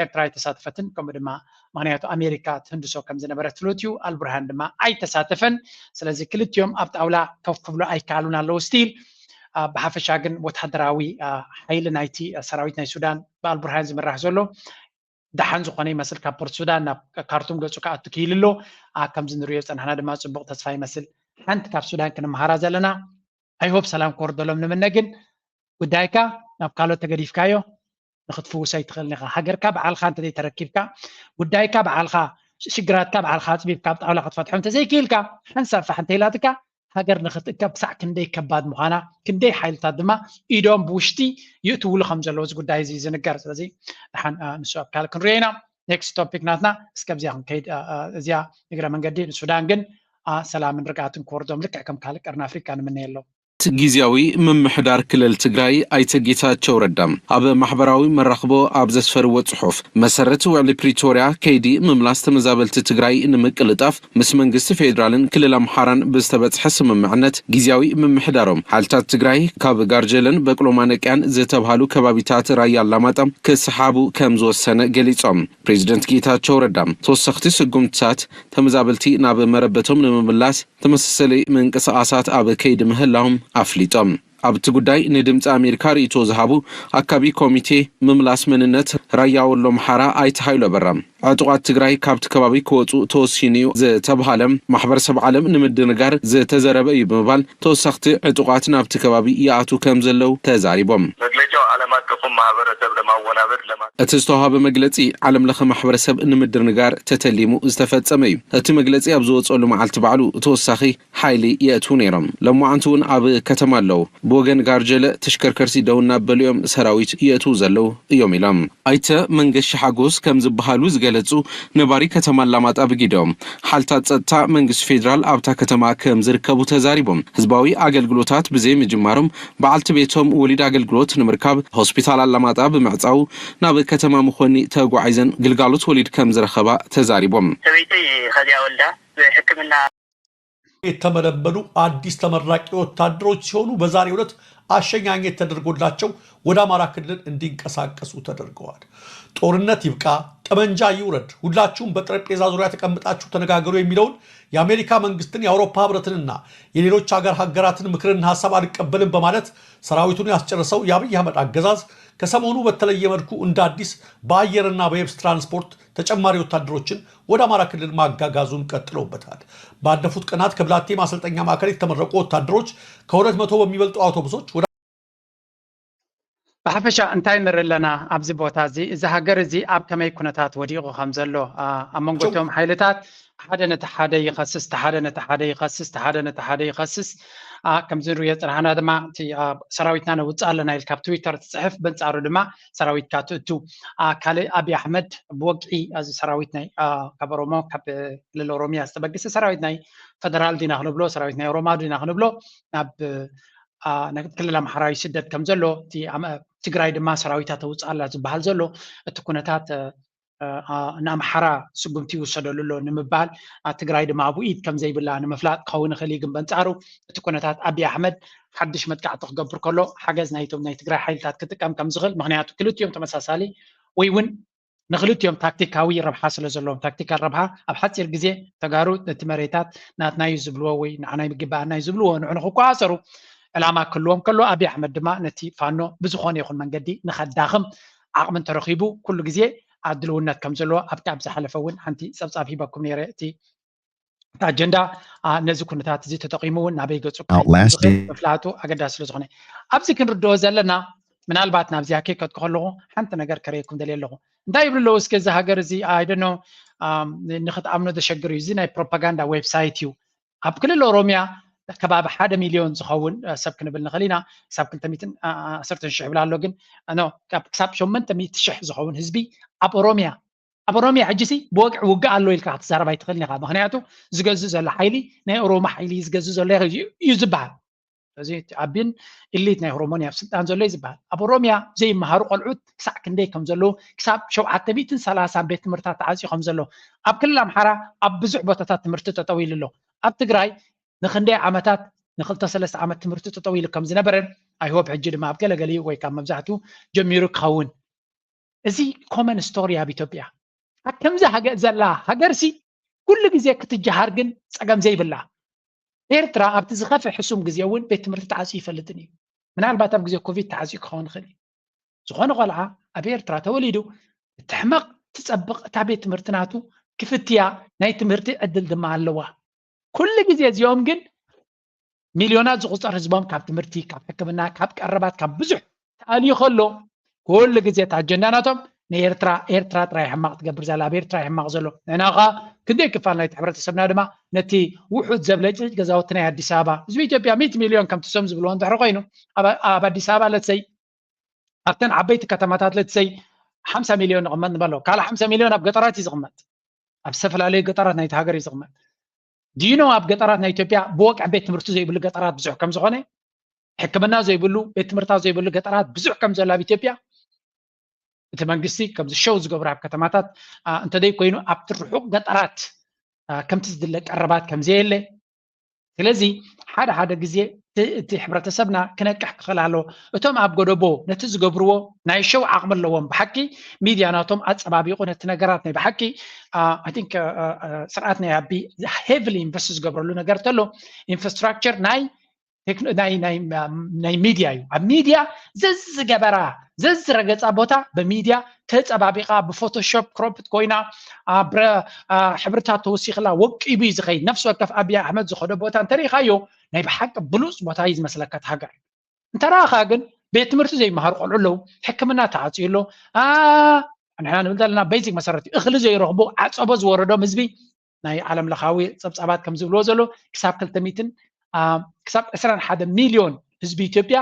ኤርትራ ኣይተሳተፈትን ከምኡ ድማ ምክንያቱ ኣሜሪካ ትህንድሶ ከም ዝነበረ ፍሉጥ እዩ። ኣልቡርሃን ድማ ኣይተሳተፈን። ስለዚ ክልቲኦም ኣብ ጣውላ ከፍ ክብሉ ኣይከኣሉን ኣለዉ። ስቲል ብሓፈሻ ግን ወታደራዊ ሓይሊ ናይቲ ሰራዊት ናይ ሱዳን ብኣልቡርሃን ዝምራሕ ዘሎ ደሓን ዝኾነ ይመስል ካብ ፖርት ሱዳን ናብ ካርቱም ገፁ ክኣቱ ክኢሉ ኣሎ። ከምዚ ንሪኦ ዝፀናሕና ድማ ፅቡቕ ተስፋ ይመስል። ሓንቲ ካብ ሱዳን ክንመሃራ ዘለና ኣይሆፕ ሰላም ክወርደሎም ንምነ ግን ጉዳይካ ናብ ካልኦት ተገዲፍካዮ ንክትፍውሶ ኣይትኽእልን ኢኻ። ሃገርካ በዓልኻ እንተዘይተረኪብካ ጉዳይካ በዓልኻ ሽግራትካ ባዕልካ ኣፅቢብካ ኣብ ጣውላ ክትፈትሖ እንተዘይክኢልካ ሓንሳብ ፋሕ እንተኢላትካ ሃገር ንክትእከብ ክሳዕ ክንደይ ከባድ ምዃና ክንደይ ሓይልታት ድማ ኢዶም ብውሽጢ ይእትውሉ ከም ዘለዉ እዚ ጉዳይ እዚ ዝንገር። ስለዚ ደሓን ንሱ ኣብ ካልእ ክንሪኦ ኢና። ኔክስት ቶፒክ ናትና እስከ ኣብዚኣ ክንከይድ እዚኣ እግረ መንገዲ ንሱዳን ግን ሰላምን ርግኣትን ክወርዶም ልክዕ ከም ካልእ ቀርኒ ኣፍሪካ ንምነየሎም። ግዝያዊ ምምሕዳር ክልል ትግራይ ኣይተ ጌታቸው ረዳ ኣብ ማሕበራዊ መራኽቦ ኣብ ዘስፈርዎ ጽሑፍ መሰረት ውዕሊ ፕሪቶርያ ከይዲ ምምላስ ተመዛበልቲ ትግራይ ንምቅልጣፍ ምስ መንግስቲ ፌዴራልን ክልል ኣምሓራን ብዝተበጽሐ ስምምዕነት ግዝያዊ ምምሕዳሮም ሓይልታት ትግራይ ካብ ጋርጀለን በቅሎ ማነቅያን ዝተብሃሉ ከባቢታት ራያ ኣላማጣ ክስሓቡ ከም ዝወሰነ ገሊጾም። ፕሬዚደንት ጌታቸው ረዳ ተወሰኽቲ ስጉምትታት ተመዛበልቲ ናብ መረበቶም ንምምላስ ተመሳሰሊ ምንቅስቓሳት ኣብ ከይዲ ምህላዎም ኣፍሊጦም። ኣብቲ ጉዳይ ንድምፂ ኣሜሪካ ርእይቶ ዝሃቡ ኣካቢ ኮሚቴ ምምላስ መንነት ራያ ወሎ ኣምሓራ ኣይተ ሃይሉ ኣበራ ዕጡቓት ትግራይ ካብቲ ከባቢ ክወፁ ተወሲኑ እዩ ዝተብሃለ ማሕበረሰብ ዓለም ንምድንጋር ዝተዘረበ እዩ ብምባል ተወሰኽቲ ዕጡቓት ናብቲ ከባቢ ይኣትዉ ከም ዘለዉ ተዛሪቦም። መግለጫው ዓለም አቀፉን ማህበረሰብ ለማወናበድ ለማ እቲ ዝተዋሃበ መግለፂ ዓለም ለኸ ማሕበረሰብ ንምድንጋር ተተሊሙ ዝተፈፀመ እዩ። እቲ መግለፂ ኣብ ዝወፀሉ መዓልቲ ባዕሉ ተወሳኺ ሓይሊ የእትዉ ነይሮም። ሎማዓንቲ እውን ኣብ ከተማ ኣለዉ። ብወገን ጋርጀለ ተሽከርከርቲ ደው እናበሉ እዮም ሰራዊት የእትዉ ዘለዉ እዮም ኢሎም። ኣይተ መንገሺ ሓጎስ ከም ዝበሃሉ ዝገለፁ ነባሪ ከተማ ኣላማጣ ብጊዶም ሓይልታት ፀጥታ መንግስቲ ፌዴራል ኣብታ ከተማ ከም ዝርከቡ ተዛሪቦም። ህዝባዊ ኣገልግሎታት ብዘይ ምጅማሮም በዓልቲ ቤቶም ወሊድ ኣገልግሎት ንምርካብ ሆስፒታል ኣላማጣ ብምዕፃዉ ናብ ከተማ መኾኒ ተጓዒዘን ግልጋሎት ወሊድ ከም ዝረኸባ ተዛሪቦም። ሰበይተይ ከዚኣ ወልዳ ብሕክምና የተመለመሉ አዲስ ተመራቂ ወታደሮች ሲሆኑ በዛሬው ዕለት አሸኛኘት ተደርጎላቸው ወደ አማራ ክልል እንዲንቀሳቀሱ ተደርገዋል። ጦርነት ይብቃ፣ ጠመንጃ ይውረድ፣ ሁላችሁም በጠረጴዛ ዙሪያ ተቀምጣችሁ ተነጋገሩ የሚለውን የአሜሪካ መንግስትን የአውሮፓ ህብረትንና የሌሎች ሀገር ሀገራትን ምክርና ሀሳብ አልቀበልም በማለት ሰራዊቱን ያስጨረሰው የአብይ አህመድ አገዛዝ ከሰሞኑ በተለየ መልኩ እንደ አዲስ በአየርና በየብስ ትራንስፖርት ተጨማሪ ወታደሮችን ወደ አማራ ክልል ማጋጋዙን ቀጥለውበታል። ባለፉት ቀናት ከብላቴ ማሰልጠኛ ማዕከል የተመረቁ ወታደሮች ከሁለት መቶ በሚበልጡ አውቶቡሶች ወደ ብሓፈሻ እንታይ ንርኢ ኣለና ኣብዚ ቦታ እዚ? እዚ ሃገር እዚ ኣብ ከመይ ኩነታት ወዲቑ ከም ዘሎ ኣብ መንጎ እቶም ሓይልታት ሓደ ነቲ ሓደ ይኸስስ፣ ሓደ ነቲ ሓደ ይኸስስ፣ ሓደ ነቲ ሓደ ይኸስስ። ከምዚ ንሪኦ ዝፀናሕና ድማ እቲ ሰራዊትና ነውፅእ ኣለና ኢልካ ኣብ ትዊተር ትፅሕፍ፣ በንፃሩ ድማ ሰራዊትካ ትእቱ። ካልእ ኣብይ ኣሕመድ ብወግዒ እዚ ሰራዊት ናይ ካብ ኦሮሞ ካብ ክልል ኦሮሚያ ዝተበገሰ ሰራዊት ናይ ፈደራል ዲና ክንብሎ ሰራዊት ናይ ኦሮማ ዲና ክንብሎ ናብ ክልል ኣምሓራ ይስደድ ከም ዘሎ እቲ ትግራይ ድማ ሰራዊታ ተውፅእ ኣላ ዝበሃል ዘሎ እቲ ኩነታት ንኣምሓራ ስጉምቲ ይውሰደሉ ኣሎ ንምባል ትግራይ ድማ ኣብኡ ኢድ ከም ዘይብላ ንምፍላጥ ክኸውን ይኽእል እዩ። ግን በንፃሩ እቲ ኩነታት ኣብይ ኣሕመድ ሓድሽ መጥቃዕቲ ክገብር ከሎ ሓገዝ ናይቶም ናይ ትግራይ ሓይልታት ክጥቀም ከም ዝኽእል ምክንያቱ ክልቲኦም ተመሳሳሊ ወይ እውን ንክልቲኦም ታክቲካዊ ረብሓ ስለ ዘለዎም ታክቲካል ረብሓ ኣብ ሓፂር ግዜ ተጋሩ ነቲ መሬታት ናትና እዩ ዝብልዎ ወይ ንዓና ይግበኣና እዩ ዝብልዎ ንዑ ንክቋፀሩ ዕላማ ክህልዎም ከሎ ኣብይ ኣሕመድ ድማ ነቲ ፋኖ ብዝኾነ ይኹን መንገዲ ንኸዳኽም ዓቕሚ እንተረኺቡ ኩሉ ግዜ ድልውነት ከም ዘለዎ ኣብቲ ኣብ ዝሓለፈ እውን ሓንቲ ፀብፃብ ሂበኩም ነይረ እቲ ኣጀንዳ ነዚ ኩነታት እዚ ተጠቒሙ እውን ናበይ ገፁ ምፍላጡ ኣገዳሲ ስለ ዝኾነ ኣብዚ ክንርድኦ ዘለና ምናልባት ናብዚኣ ከይከድኩ ከለኹ ሓንቲ ነገር ከረየኩም ደልየ ኣለኹ እንታይ ይብሉ ኣለዉ እስከ እዚ ሃገር እዚ ኣይደኖ ንክትኣምኖ ዘሸግር እዩ እዚ ናይ ፕሮፓጋንዳ ዌብሳይት እዩ ኣብ ክልል ኦሮሚያ ከባቢ ሓደ ሚልዮን ዝኸውን ሰብ ክንብል ንኽእል ኢና ክሳብ ክልተ ሚእትን ዓሰርተ ሽሕ ይብል ኣሎ ግን ክሳብ ሸመንተ ሚእቲ ሽሕ ዝኸውን ህዝቢ ኣብ ኦሮሚያ ኣብ ኦሮሚያ ሕጂ ሲ ብወግዒ ውግእ ኣሎ ኢልካ ክትዛረብ ኣይትኽእልን ኢኻ ምክንያቱ ዝገዝእ ዘሎ ሓይሊ ናይ ኦሮሞ ሓይሊ እዩ ዝገዝእ ዘሎ እዩ ዝበሃል እዚ ኣብን ኢሊት ናይ ኦሮሞን ኣብ ስልጣን ዘሎ እዩ ዝበሃል ኣብ ኦሮሚያ ዘይመሃሩ ቆልዑት ክሳዕ ክንደይ ከም ዘለዉ ክሳብ ሸውዓተ ሚእትን ሰላሳን ቤት ትምህርታት ተዓፅዩ ከም ዘሎ ኣብ ክልል ኣምሓራ ኣብ ብዙሕ ቦታታት ትምህርቲ ጠጠው ኢሉ ኣሎ ኣብ ትግራይ ንክንደይ ዓመታት ንክልተ ሰለስተ ዓመት ትምህርቲ ጠጠው ኢሉ ከም ዝነበረ ኣይሆፕ ሕጂ ድማ ኣብ ገለገሊኡ ወይ ካብ መብዛሕትኡ ጀሚሩ ክኸውን እዚ ኮመን ስቶሪ ኣብ ኢትዮጵያ ኣብ ከምዚ ዘላ ሃገርሲ ኩሉ ግዜ ክትጀሃር ግን ፀገም ዘይብላ ኤርትራ ኣብቲ ዝኸፍእ ሕሱም ግዜ እውን ቤት ትምህርቲ ተዓፅዩ ይፈልጥን እዩ ምናልባት ኣብ ግዜ ኮቪድ ተዓፅዩ ክኸውን ይኽእል እዩ ዝኾነ ቆልዓ ኣብ ኤርትራ ተወሊዱ ትሕመቕ ትፀብቕ እታ ቤት ትምህርቲ ናቱ ክፍትያ ናይ ትምህርቲ ዕድል ድማ ኣለዋ ኩሉ ግዜ እዚኦም ግን ሚልዮናት ዝቑፀር ህዝቦም ካብ ትምህርቲ ካብ ሕክምና ካብ ቀረባት ካብ ብዙሕ ተኣልዩ ከሎ ኩሉ ግዜ እቲ ኣጀንዳ ናቶም ንኤርትራ፣ ኤርትራ ጥራይ ሕማቕ ትገብር ዘላ፣ ኣብ ኤርትራ ሕማቕ ዘሎ። ንሕና ኸኣ ክንደይ ክፋል ናይቲ ሕብረተሰብና ድማ ነቲ ውሑድ ዘብለጭልጭ ገዛውቲ ናይ ኣዲስ ኣበባ፣ ህዝቢ ኢትዮጵያ ሚእቲ ሚልዮን ከምቲ ሰም ዝብልዎ እንድሕር ኮይኑ፣ ኣብ፣ ኣብ ኣዲስ ኣበባ ለትሰይ ኣብተን ዓበይቲ ከተማታት ለትሰይ ሓምሳ ሚልዮን ይቕመጥ ንበሎ። ካልእ ሓምሳ ሚልዮን ኣብ ገጠራት እዩ ዝቕመጥ። ኣብ ዝተፈላለዩ ገጠራት ናይቲ ሃገር እዩ ዝቕመጥ። ድዩ ነው ኣብ ገጠራት ናይ ኢትዮጵያ ብወግዒ ቤት ትምህርቲ ዘይብሉ ገጠራት ብዙሕ ከም ዝኾነ፣ ሕክምና ዘይብሉ፣ ቤት ትምህርታት ዘይብሉ ገጠራት ብዙሕ ከም ዘሎ ኣብ ኢትዮጵያ፣ እቲ መንግስቲ ከምዚ ሸው ዝገብሩ ኣብ ከተማታት፣ አ፣ እንተዘይ ኮይኑ ኣብቲ ርሑቕ ገጠራት፣ አ፣ ከምቲ ዝድለ ቀረባት ከም ዘየለ። ስለዚ ሓደ ሓደ ግዜ እቲ፣ እቲ ሕብረተሰብና ክነቅሕ ክኽእል ኣለዎ። እቶም ኣብ ጎደቦ ነቲ ዝገብርዎ ናይ ሸው ዓቕሚ ኣለዎም። ብሓቂ ሚድያ ናቶም ኣጸባቢቑ ነቲ ነገራት ናይ ብሓቂ፣ አ፣ I think፣ አ፣ አ፣ አ፣ ስርዓት ናይ ኣቢ heavily invest ዝገብረሉ ነገር ተሎ ኢንፍራስትራክቸር ናይ ቴክኖ-፣ ናይ፣ ናይ፣ ናይ ሚድያ እዩ። ኣብ ሚድያ ዘዝገበራ፣ ዘዝረገጻ ቦታ ብሚድያ ተጸባቢቓ፣ ብፎቶሾፕ ክሮፕት ኮይና፣ ኣብ ረ-፣ አ፣ ሕብርታት ተወሲኽላ ወቂቡ እዩ ዝኸይድ። ነፍሲ ወከፍ ኣብይ ኣሕመድ ዝኸዶ ቦታ እንተሪኢኻዮ፣ ናይ ብሓቂ ብሉጽ ቦታ እዩ ዝመስለካ እቲ ሃገር። እንተ ረኣኻ ግን ቤት ትምህርቲ ዘይመሃሩ ቆልዑ ኣለዉ፣ ሕክምና ተዓጽዩ ኣሎ። አ፣ ንሕና ንብል ዘለና ቤዚክ መሰረት እዩ። እኽሊ ዘይረኽቡ ዓጸቦ ዝወረዶም ህዝቢ ናይ ዓለም ለኻዊ ጸብጻባት ከም ዝብልዎ ዘሎ ክሳብ ክልተ ሚእትን፣ አ፣ ክሳብ ዕስራን ሓደ ሚልዮን ህዝቢ ኢትዮጵያ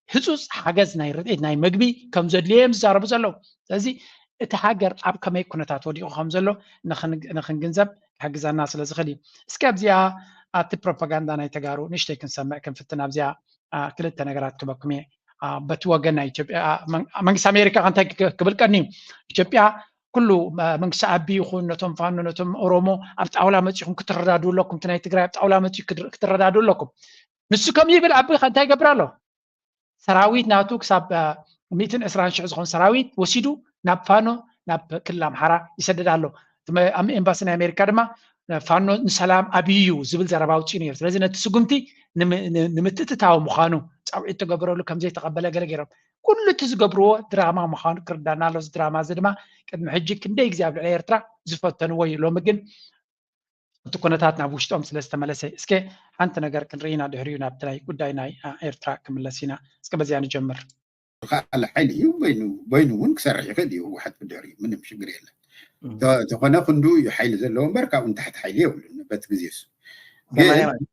ህጹጽ ሓገዝ ናይ ረድኤት ናይ መግቢ ከም ዘድልዮ እዮም ዝዛረቡ ዘለዉ። ስለዚ እቲ ሃገር ኣብ ከመይ ኩነታት ወዲቑ ከም ዘሎ ንኽን-፣ ንኽንግንዘብ ክሕግዘና ስለ ዝኽእል እዩ። እስኪ ኣብዚኣ ኣብቲ ፕሮፓጋንዳ ናይ ተጋሩ ንእሽተይ ክንሰምዕ ክንፍትን። ኣብዚኣ፣ አ፣ ክልተ ነገራት ክበኩም እየ። አ፣ በቲ ወገን ናይ ኢትዮጵያ፣ አ፣ መን-፣ መንግስቲ ኣሜሪካ ከ እንታይ ክ-፣ ክብል ቀንዩ? ኢትዮጵያ ኩሉ፣ አ፣ መንግስቲ ኣቢ ይኹን ነቶም ፋኖ ነቶም ኦሮሞ ኣብ ጣውላ መጺኹም ክትረዳድኡ ኣለኩም፣ እቲ ናይ ትግራይ ኣብ ጣውላ መጺኡ ክድር-፣ ክትረዳድኡ ኣለኩም። ንሱ ከም ይብል ኣቢ ከ እንታይ ይገብር ኣሎ? ሰራዊት ናቱ ክሳብ፣ አ፣ ሚእትን ዕስራን ሽሕ ዝኾን ሰራዊት ወሲዱ ናብ ፋኖ፣ ናብ ክልል ኣምሓራ ይሰደድ ኣሎ። እቲ መ-፣ ኣም-፣ ኤምባሲ ናይ ኣሜሪካ ድማ ፋኖ ንሰላም ኣብዩ እዩ ዝብል ዘረባ ኣውፂኡ ነይሩ። ስለዚ ነቲ ስጉምቲ ንም-፣ ን-፣ ንምትእትታው ምዃኑ ፃውዒት ተገብረሉ ከም ዘይተቐበለ ገለ ገይሮም። ኩሉ እቲ ዝገብርዎ ድራማ ምዃኑ ክርዳና ኣሎ። እዚ ድራማ እዚ ድማ ቅድሚ ሕጂ ክንደይ ግዜ ኣብ ልዕሊ ኤርትራ ዝፈተንዎ እዩ። ሎሚ ግን እቲ ኩነታት ናብ ውሽጦም ስለ ዝተመለሰ። እስከ ሓንቲ ነገር ክንርኢ ኢና፣ ድሕሪኡ ናብቲ ናይ ጉዳይ ናይ፣ አ፣ ኤርትራ ክምለስ ኢና። እስከ በዚኣ ንጀምር። ዝኸኣለ ሓይሊ እዩ። በይኑ፣ በይኑ እውን ክሰርሕ ይኽእል እዩ ህወሓት ብድሕሪኡ፣ ምንም ሽግር የለን። እም። ተ-፣ ተኾነ ክንዱ እዩ ሓይሊ ዘለዎ እምበር ካብኡ ንታሕቲ ሓይሊ የብሉን በቲ ግዜ እሱ። ግን ሰማንያ ማለት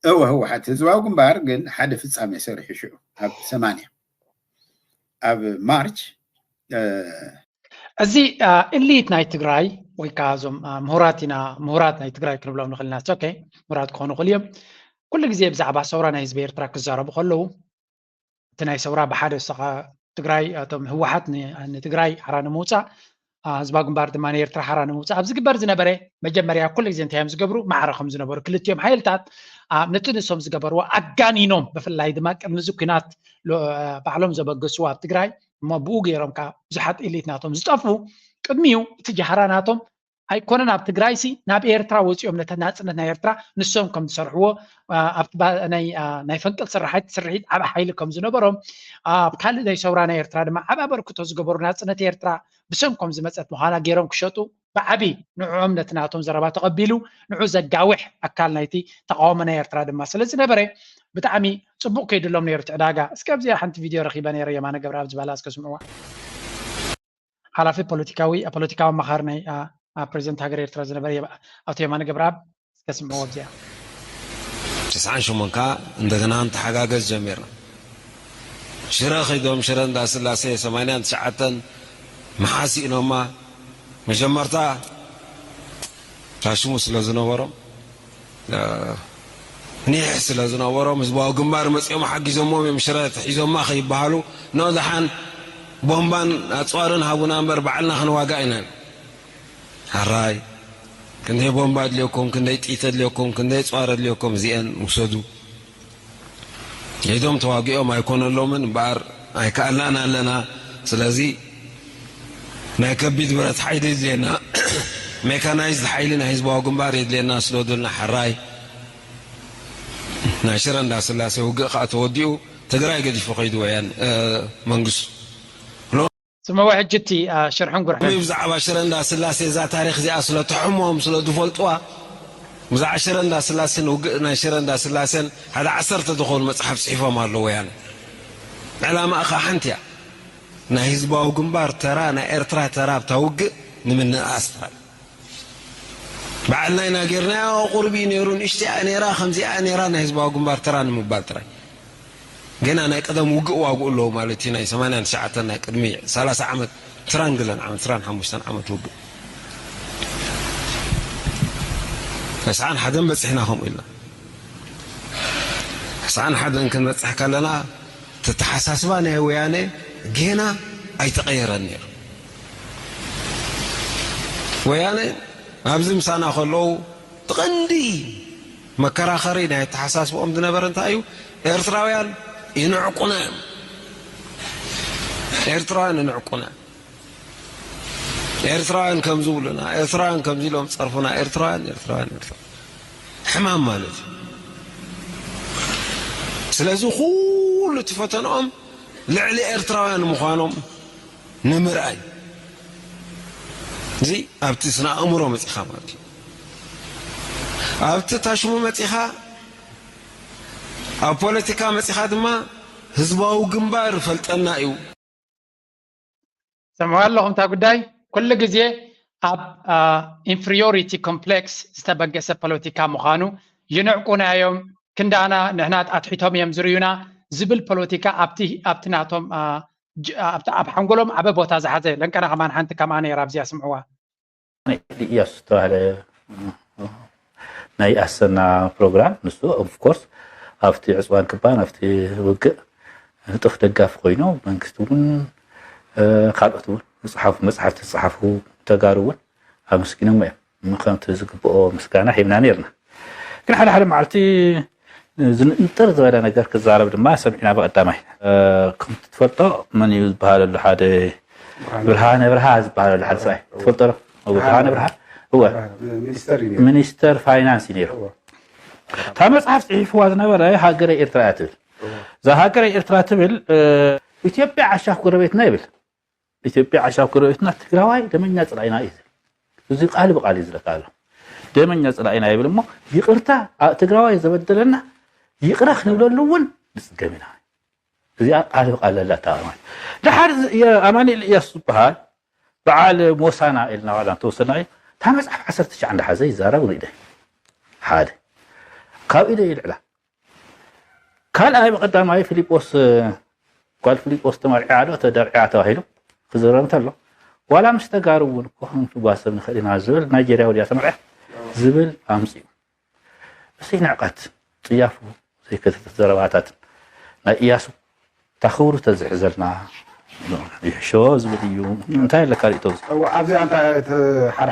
እወ፣ ህወሓት ህዝባዊ ግንባር ግን ሓደ ፍጻሜ ሰሪሑ ሽዑ ኣብ ሰማንያ ኣብ ማርች፣ እ፣ እዚ፣ አ፣ ኢሊት ናይ ትግራይ ወይ ከዓ እዞም፣ አ፣ ምሁራት ኢና፣ ምሁራት ናይ ትግራይ ክንብሎም ንኽእል ኢና። ኦኬ፣ ምሁራት ክኾኑ ይኽእሉ እዮም። ኩሉ ግዜ ብዛዕባ ሰውራ ናይ ህዝቢ ኤርትራ ክዛረቡ ከለዉ፣ እቲ ናይ ሰውራ ብሓደ ዝሰኻ ትግራይ፣ እቶም ህወሓት ን-፣ ንትግራይ ሓራ ንምውፃእ፣ አ፣ ህዝባዊ ግንባር ድማ ንኤርትራ ሓራ ንምውፃእ ኣብ ዝግበር ዝነበረ መጀመርያ ኩሉ ግዜ እንታይ እዮም ዝገብሩ? ማዕረ ከም ዝነበሩ ክልቲኦም ሓይልታት፣ አ፣ ነቲ ንሶም ዝገበርዎ ኣጋኒኖም፣ ብፍላይ ድማ ቅድሚ እዚ ኲናት ሎ-፣ አ፣ ባዕሎም ዘበገስዎ ኣብ ትግራይ፣ እሞ ብኡ ገይሮም ከዓ ብዙሓት ኢሊት ናቶም ዝጠፍኡ፣ ቅድሚኡ እቲ ጃህራ ናቶም ኣይኮነን ኣብ ትግራይሲ፣ ናብ ኤርትራ ወፂኦም ነቲ ናፅነት ናይ ኤርትራ ንሶም ከም ዝሰርሕዎ፣ አ፣ ኣብቲ ባ-፣ ናይ፣ አ፣ ናይ ፈንቅል ስርሓት፣ ስርሒት ዓቢ ሓይሊ ከም ዝነበሮም፣ ኣብ ካልእ ናይ ሰውራ ናይ ኤርትራ ድማ ዓቢ ኣበርክቶ ዝገበሩ ናፅነት ኤርትራ ብሰም ከም ዝመፀት ምዃና ገይሮም ክሸጡ ብዓቢ ንዕኦም ነቲ ናቶም ዘረባ ተቐቢሉ ንዑ ዘጋውሕ ኣካል ናይቲ ተቃውሞ ናይ ኤርትራ ድማ ስለ ዝነበረ ብጣዕሚ ጽቡቕ ከይድሎም ነይሩ እቲ ዕዳጋ። እስከ ኣብዚኣ ሓንቲ ቪድዮ ረኺበ ነይረ፣ የማነ ገብረኣብ ዝበሃላ እስከ ስምዕዋ። ሓላፊ ፖለቲካዊ፣ ፖለቲካዊ ኣማኻሪ ናይ፣ አ፣ አ፣ ፕሬዚደንት ሃገር ኤርትራ ዝነበረ የማ-፣ ኣቶ የማነ ገብረኣብ እስከ ስምዕዎ ኣብዚኣ። ትስዓን ሸሞንተ ከዓ እንደገና ንተሓጋገዝ ጀሚርና። ሽረ ከይዶም ሽረ እንዳስላሴ ሰማንያን ትሽዓተን መሓስ ኢሎማ። መጀመርታ ራሽሙ ስለ ዝነበሮም፣ እ፣ ኒሕ ስለ ዝነበሮም ህዝባዊ ግንባር መጺኦም ሓጊዞሞም እዮም ሽረ ተሒዞማ ከይበሃሉ፣ ኖ ደሓን ቦምባን ኣጽዋርን ሃቡና እምበር ባዕልና ክንዋጋእ ኢና። ሕራይ፣ ክንደይ ቦምባ ኣድልየኩም፣ ክንደይ ጥይት ኣድልየኩም፣ ክንደይ ኣጽዋር ኣድልየኩም፣ እዚአን ውሰዱ። ከይዶም ተዋጊኦም ኣይኮነሎምን እምበኣር ኣይከኣልናን ኣለና። ስለዚ ናይ ከቢድ ብረት ሓይሊ የድልየና፣ ሜካናይዝድ ሓይሊ ናይ ህዝባዊ ግንባር የድልየና ስለ ዶልና ሕራይ። ናይ ሽረ እንዳስላሴ ውግእ ከዓ ተወዲኡ ትግራይ ገዲፉ ከይዱ ወያን፣ እ፣ መንግስቱ። ስምዕዎ ሕጂ እቲ፣ አ፣ ሽርሕን ጉርሕን። ሎሚ ብዛዕባ ሽረ እንዳስላሴ እዛ ታሪኽ እዚኣ ስለ ትሕሞም ስለ ዝፈልጥዋ፣ ብዛዕባ ሽረ እንዳስላሴን ውግእ ናይ ሽረ እንዳስላሴን ሓደ ዓሰርተ ዝኾኑ መጽሓፍ ጽሒፎም ኣለዉ ወያነ። ዕላማኣ ኸዓ ሓንቲ እያ። ናይ ህዝባዊ ግንባር ተራ፣ ናይ ኤርትራ ተራ ኣብታ ውግእ ንምንእኣስ ጥራይ። ባዕልና ኢና ጌርናዮ፣ ቁሩብ እዩ ነይሩ፣ ንእሽተይ እያ ነይራ፣ ከምዚኣ እያ ነይራ፣ ናይ ህዝባዊ ግንባር ተራ ንምባል ጥራይ። ገና ናይ ቀደም ውግእ ዋግኡ ኣለዉ ማለት እዩ። ናይ ሰማንያን ትሽዓተን ናይ ቅድሚ ሰላሳ ዓመት፣ ዕስራን ገለን ዓመት፣ ዕስራን ሓሙሽተን ዓመት ውግእ። ተስዓን ሓደን በጺሕና ከምኡ ኢልና። ተስዓን ሓደን ክንበጽሕ ከለና፣ እቲ ኣተሓሳስባ ናይ ወያነ ጌና ኣይተቐየረን ነይሩ። ወያነ ኣብዚ ምሳና ከለዉ፣ እቲ ቀንዲ መከራኸሪ ናይ ኣተሓሳስብኦም ዝነበረ እንታይ እዩ? ኤርትራውያን ይንዕቁና እዮም። ኤርትራውያን ይንዕቁና። ኤርትራውያን ከምዚ ይብሉና፣ ኤርትራውያን ከምዚ ኢሎም ጸርፉና፣ ኤርትራውያን፣ ኤርትራውያን፣ ኤርትራውያን። ሕማም ማለት እዩ። ስለዚ ኩሉ እቲ ፈተንኦም ልዕሊ ኤርትራውያን ምዃኖም ንምርኣይ። እዚ ኣብቲ ስነ ኣእምሮ መጺኻ ማለት እዩ። ኣብቲ ታሽሙ መጺኻ፣ ኣብ ፖለቲካ መጺኻ ድማ ህዝባዊ ግንባር ይፈልጠና እዩ። ሰምዑ ኣለኹም እታ ጉዳይ። ኩሉ ግዜ ኣብ ኢንፍሪዮሪቲ ኮምፕሌክስ ዝተበገሰ ፖለቲካ ምዃኑ፣ ይንዕቁና እዮም፣ ክንዳና ንሕና ኣትሒቶም እዮም ዝርእዩና ዝብል ፖለቲካ ኣብቲ ኣብቲ ናቶም አ፣ ጅ- ኣብቲ ኣብ ሓንጎሎም ዓበ ቦታ ዝሓዘ። ለንቀና ከማን ሓንቲ ከምኣ ነይራ ኣብዚኣ ስምዕዋ። ኢያሱ ዝተባህለ ናይ ኣሰና ፕሮግራም፣ ንሱ ኦፍኮርስ ኣብቲ ዕፅዋን ክባን ኣብቲ ውግእ ንጡፍ ደጋፊ ኮይኑ፣ መንግስቲ እውን ካልኦት እውን ዝፅሓፉ መፅሓፍቲ ዝፅሓፉ ተጋሩ እውን ኣመስጊኖሞ እዮም። ከምቲ ዝግብኦ ምስጋና ሂብና ነይርና። ግን ሓደ ሓደ መዓልቲ ዝንጥር ዝበለ ነገር ክዛረብ ድማ ሰሚዕና። ብቐዳማይ ከምቲ ትፈልጦ መን እዩ ዝበሃለሉ ሓደ ብርሃነ ብርሃ ዝበሃለሉ ሓደ ሰብኣይ ትፈልጦ ዶ? እወ፣ ብርሃነ ብርሃ እወ፣ ሚኒስተር ፋይናንስ እዩ ነይሩ። እታ መፅሓፍ ፅሒፍዋ ዝነበረ ሃገረ ኤርትራ እያ ትብል። እዛ ሃገረ ኤርትራ ትብል ኢትዮጵያ ዓሻፍ ጎረቤትና ይብል። ኢትዮጵያ ዓሻፍ ጎረቤትና፣ ትግራዋይ ደመኛ ፅላኢና እዩ ዝብል። እዚ ቃል ብቃል እዩ ዝለካ ኣሎ። ደመኛ ፅላኢና ይብል እሞ ይቕርታ ትግራዋይ ዘበደለና ይቕረ ክንብለሉ እውን ንፅገም ኢና። እዚኣ ቃል ብቃል ዘላ ተቃማይ ድሓር ኣማኒኤል እያሱ ዝበሃል በዓል ሞሳና ኢልና ዋላ እንተወሰና እዩ። እታ መፅሓፍ ዓሰርተ ትሽዓ እንዳሓዘ ይዛረብ ንኢደ ሓደ ካብ ኢደ ይልዕላ። ካልኣይ ብቐዳማይ ፊሊጶስ ጓል ፊሊጶስ ተመርዒያ ዶ ተደርዒያ ተባሂሉ ክዝረብ እንተሎ ዋላ ምስ ተጋሩ እውን እኮ ክንጓሰብ ንኽእል ኢና ዝብል ናይጀርያ ወዲያ ተመርዒያ ዝብል ኣምፅኡ። እዚ ንዕቀት ፅያፉ ዘይከተተ ዘረባታትን ናይ እያሱ እታ ክብሩ ተዝሕዘልና ይሕሾ ዝብል እዩ። እንታይ ኣለካ ርእቶ? ኣብዚ ሓደ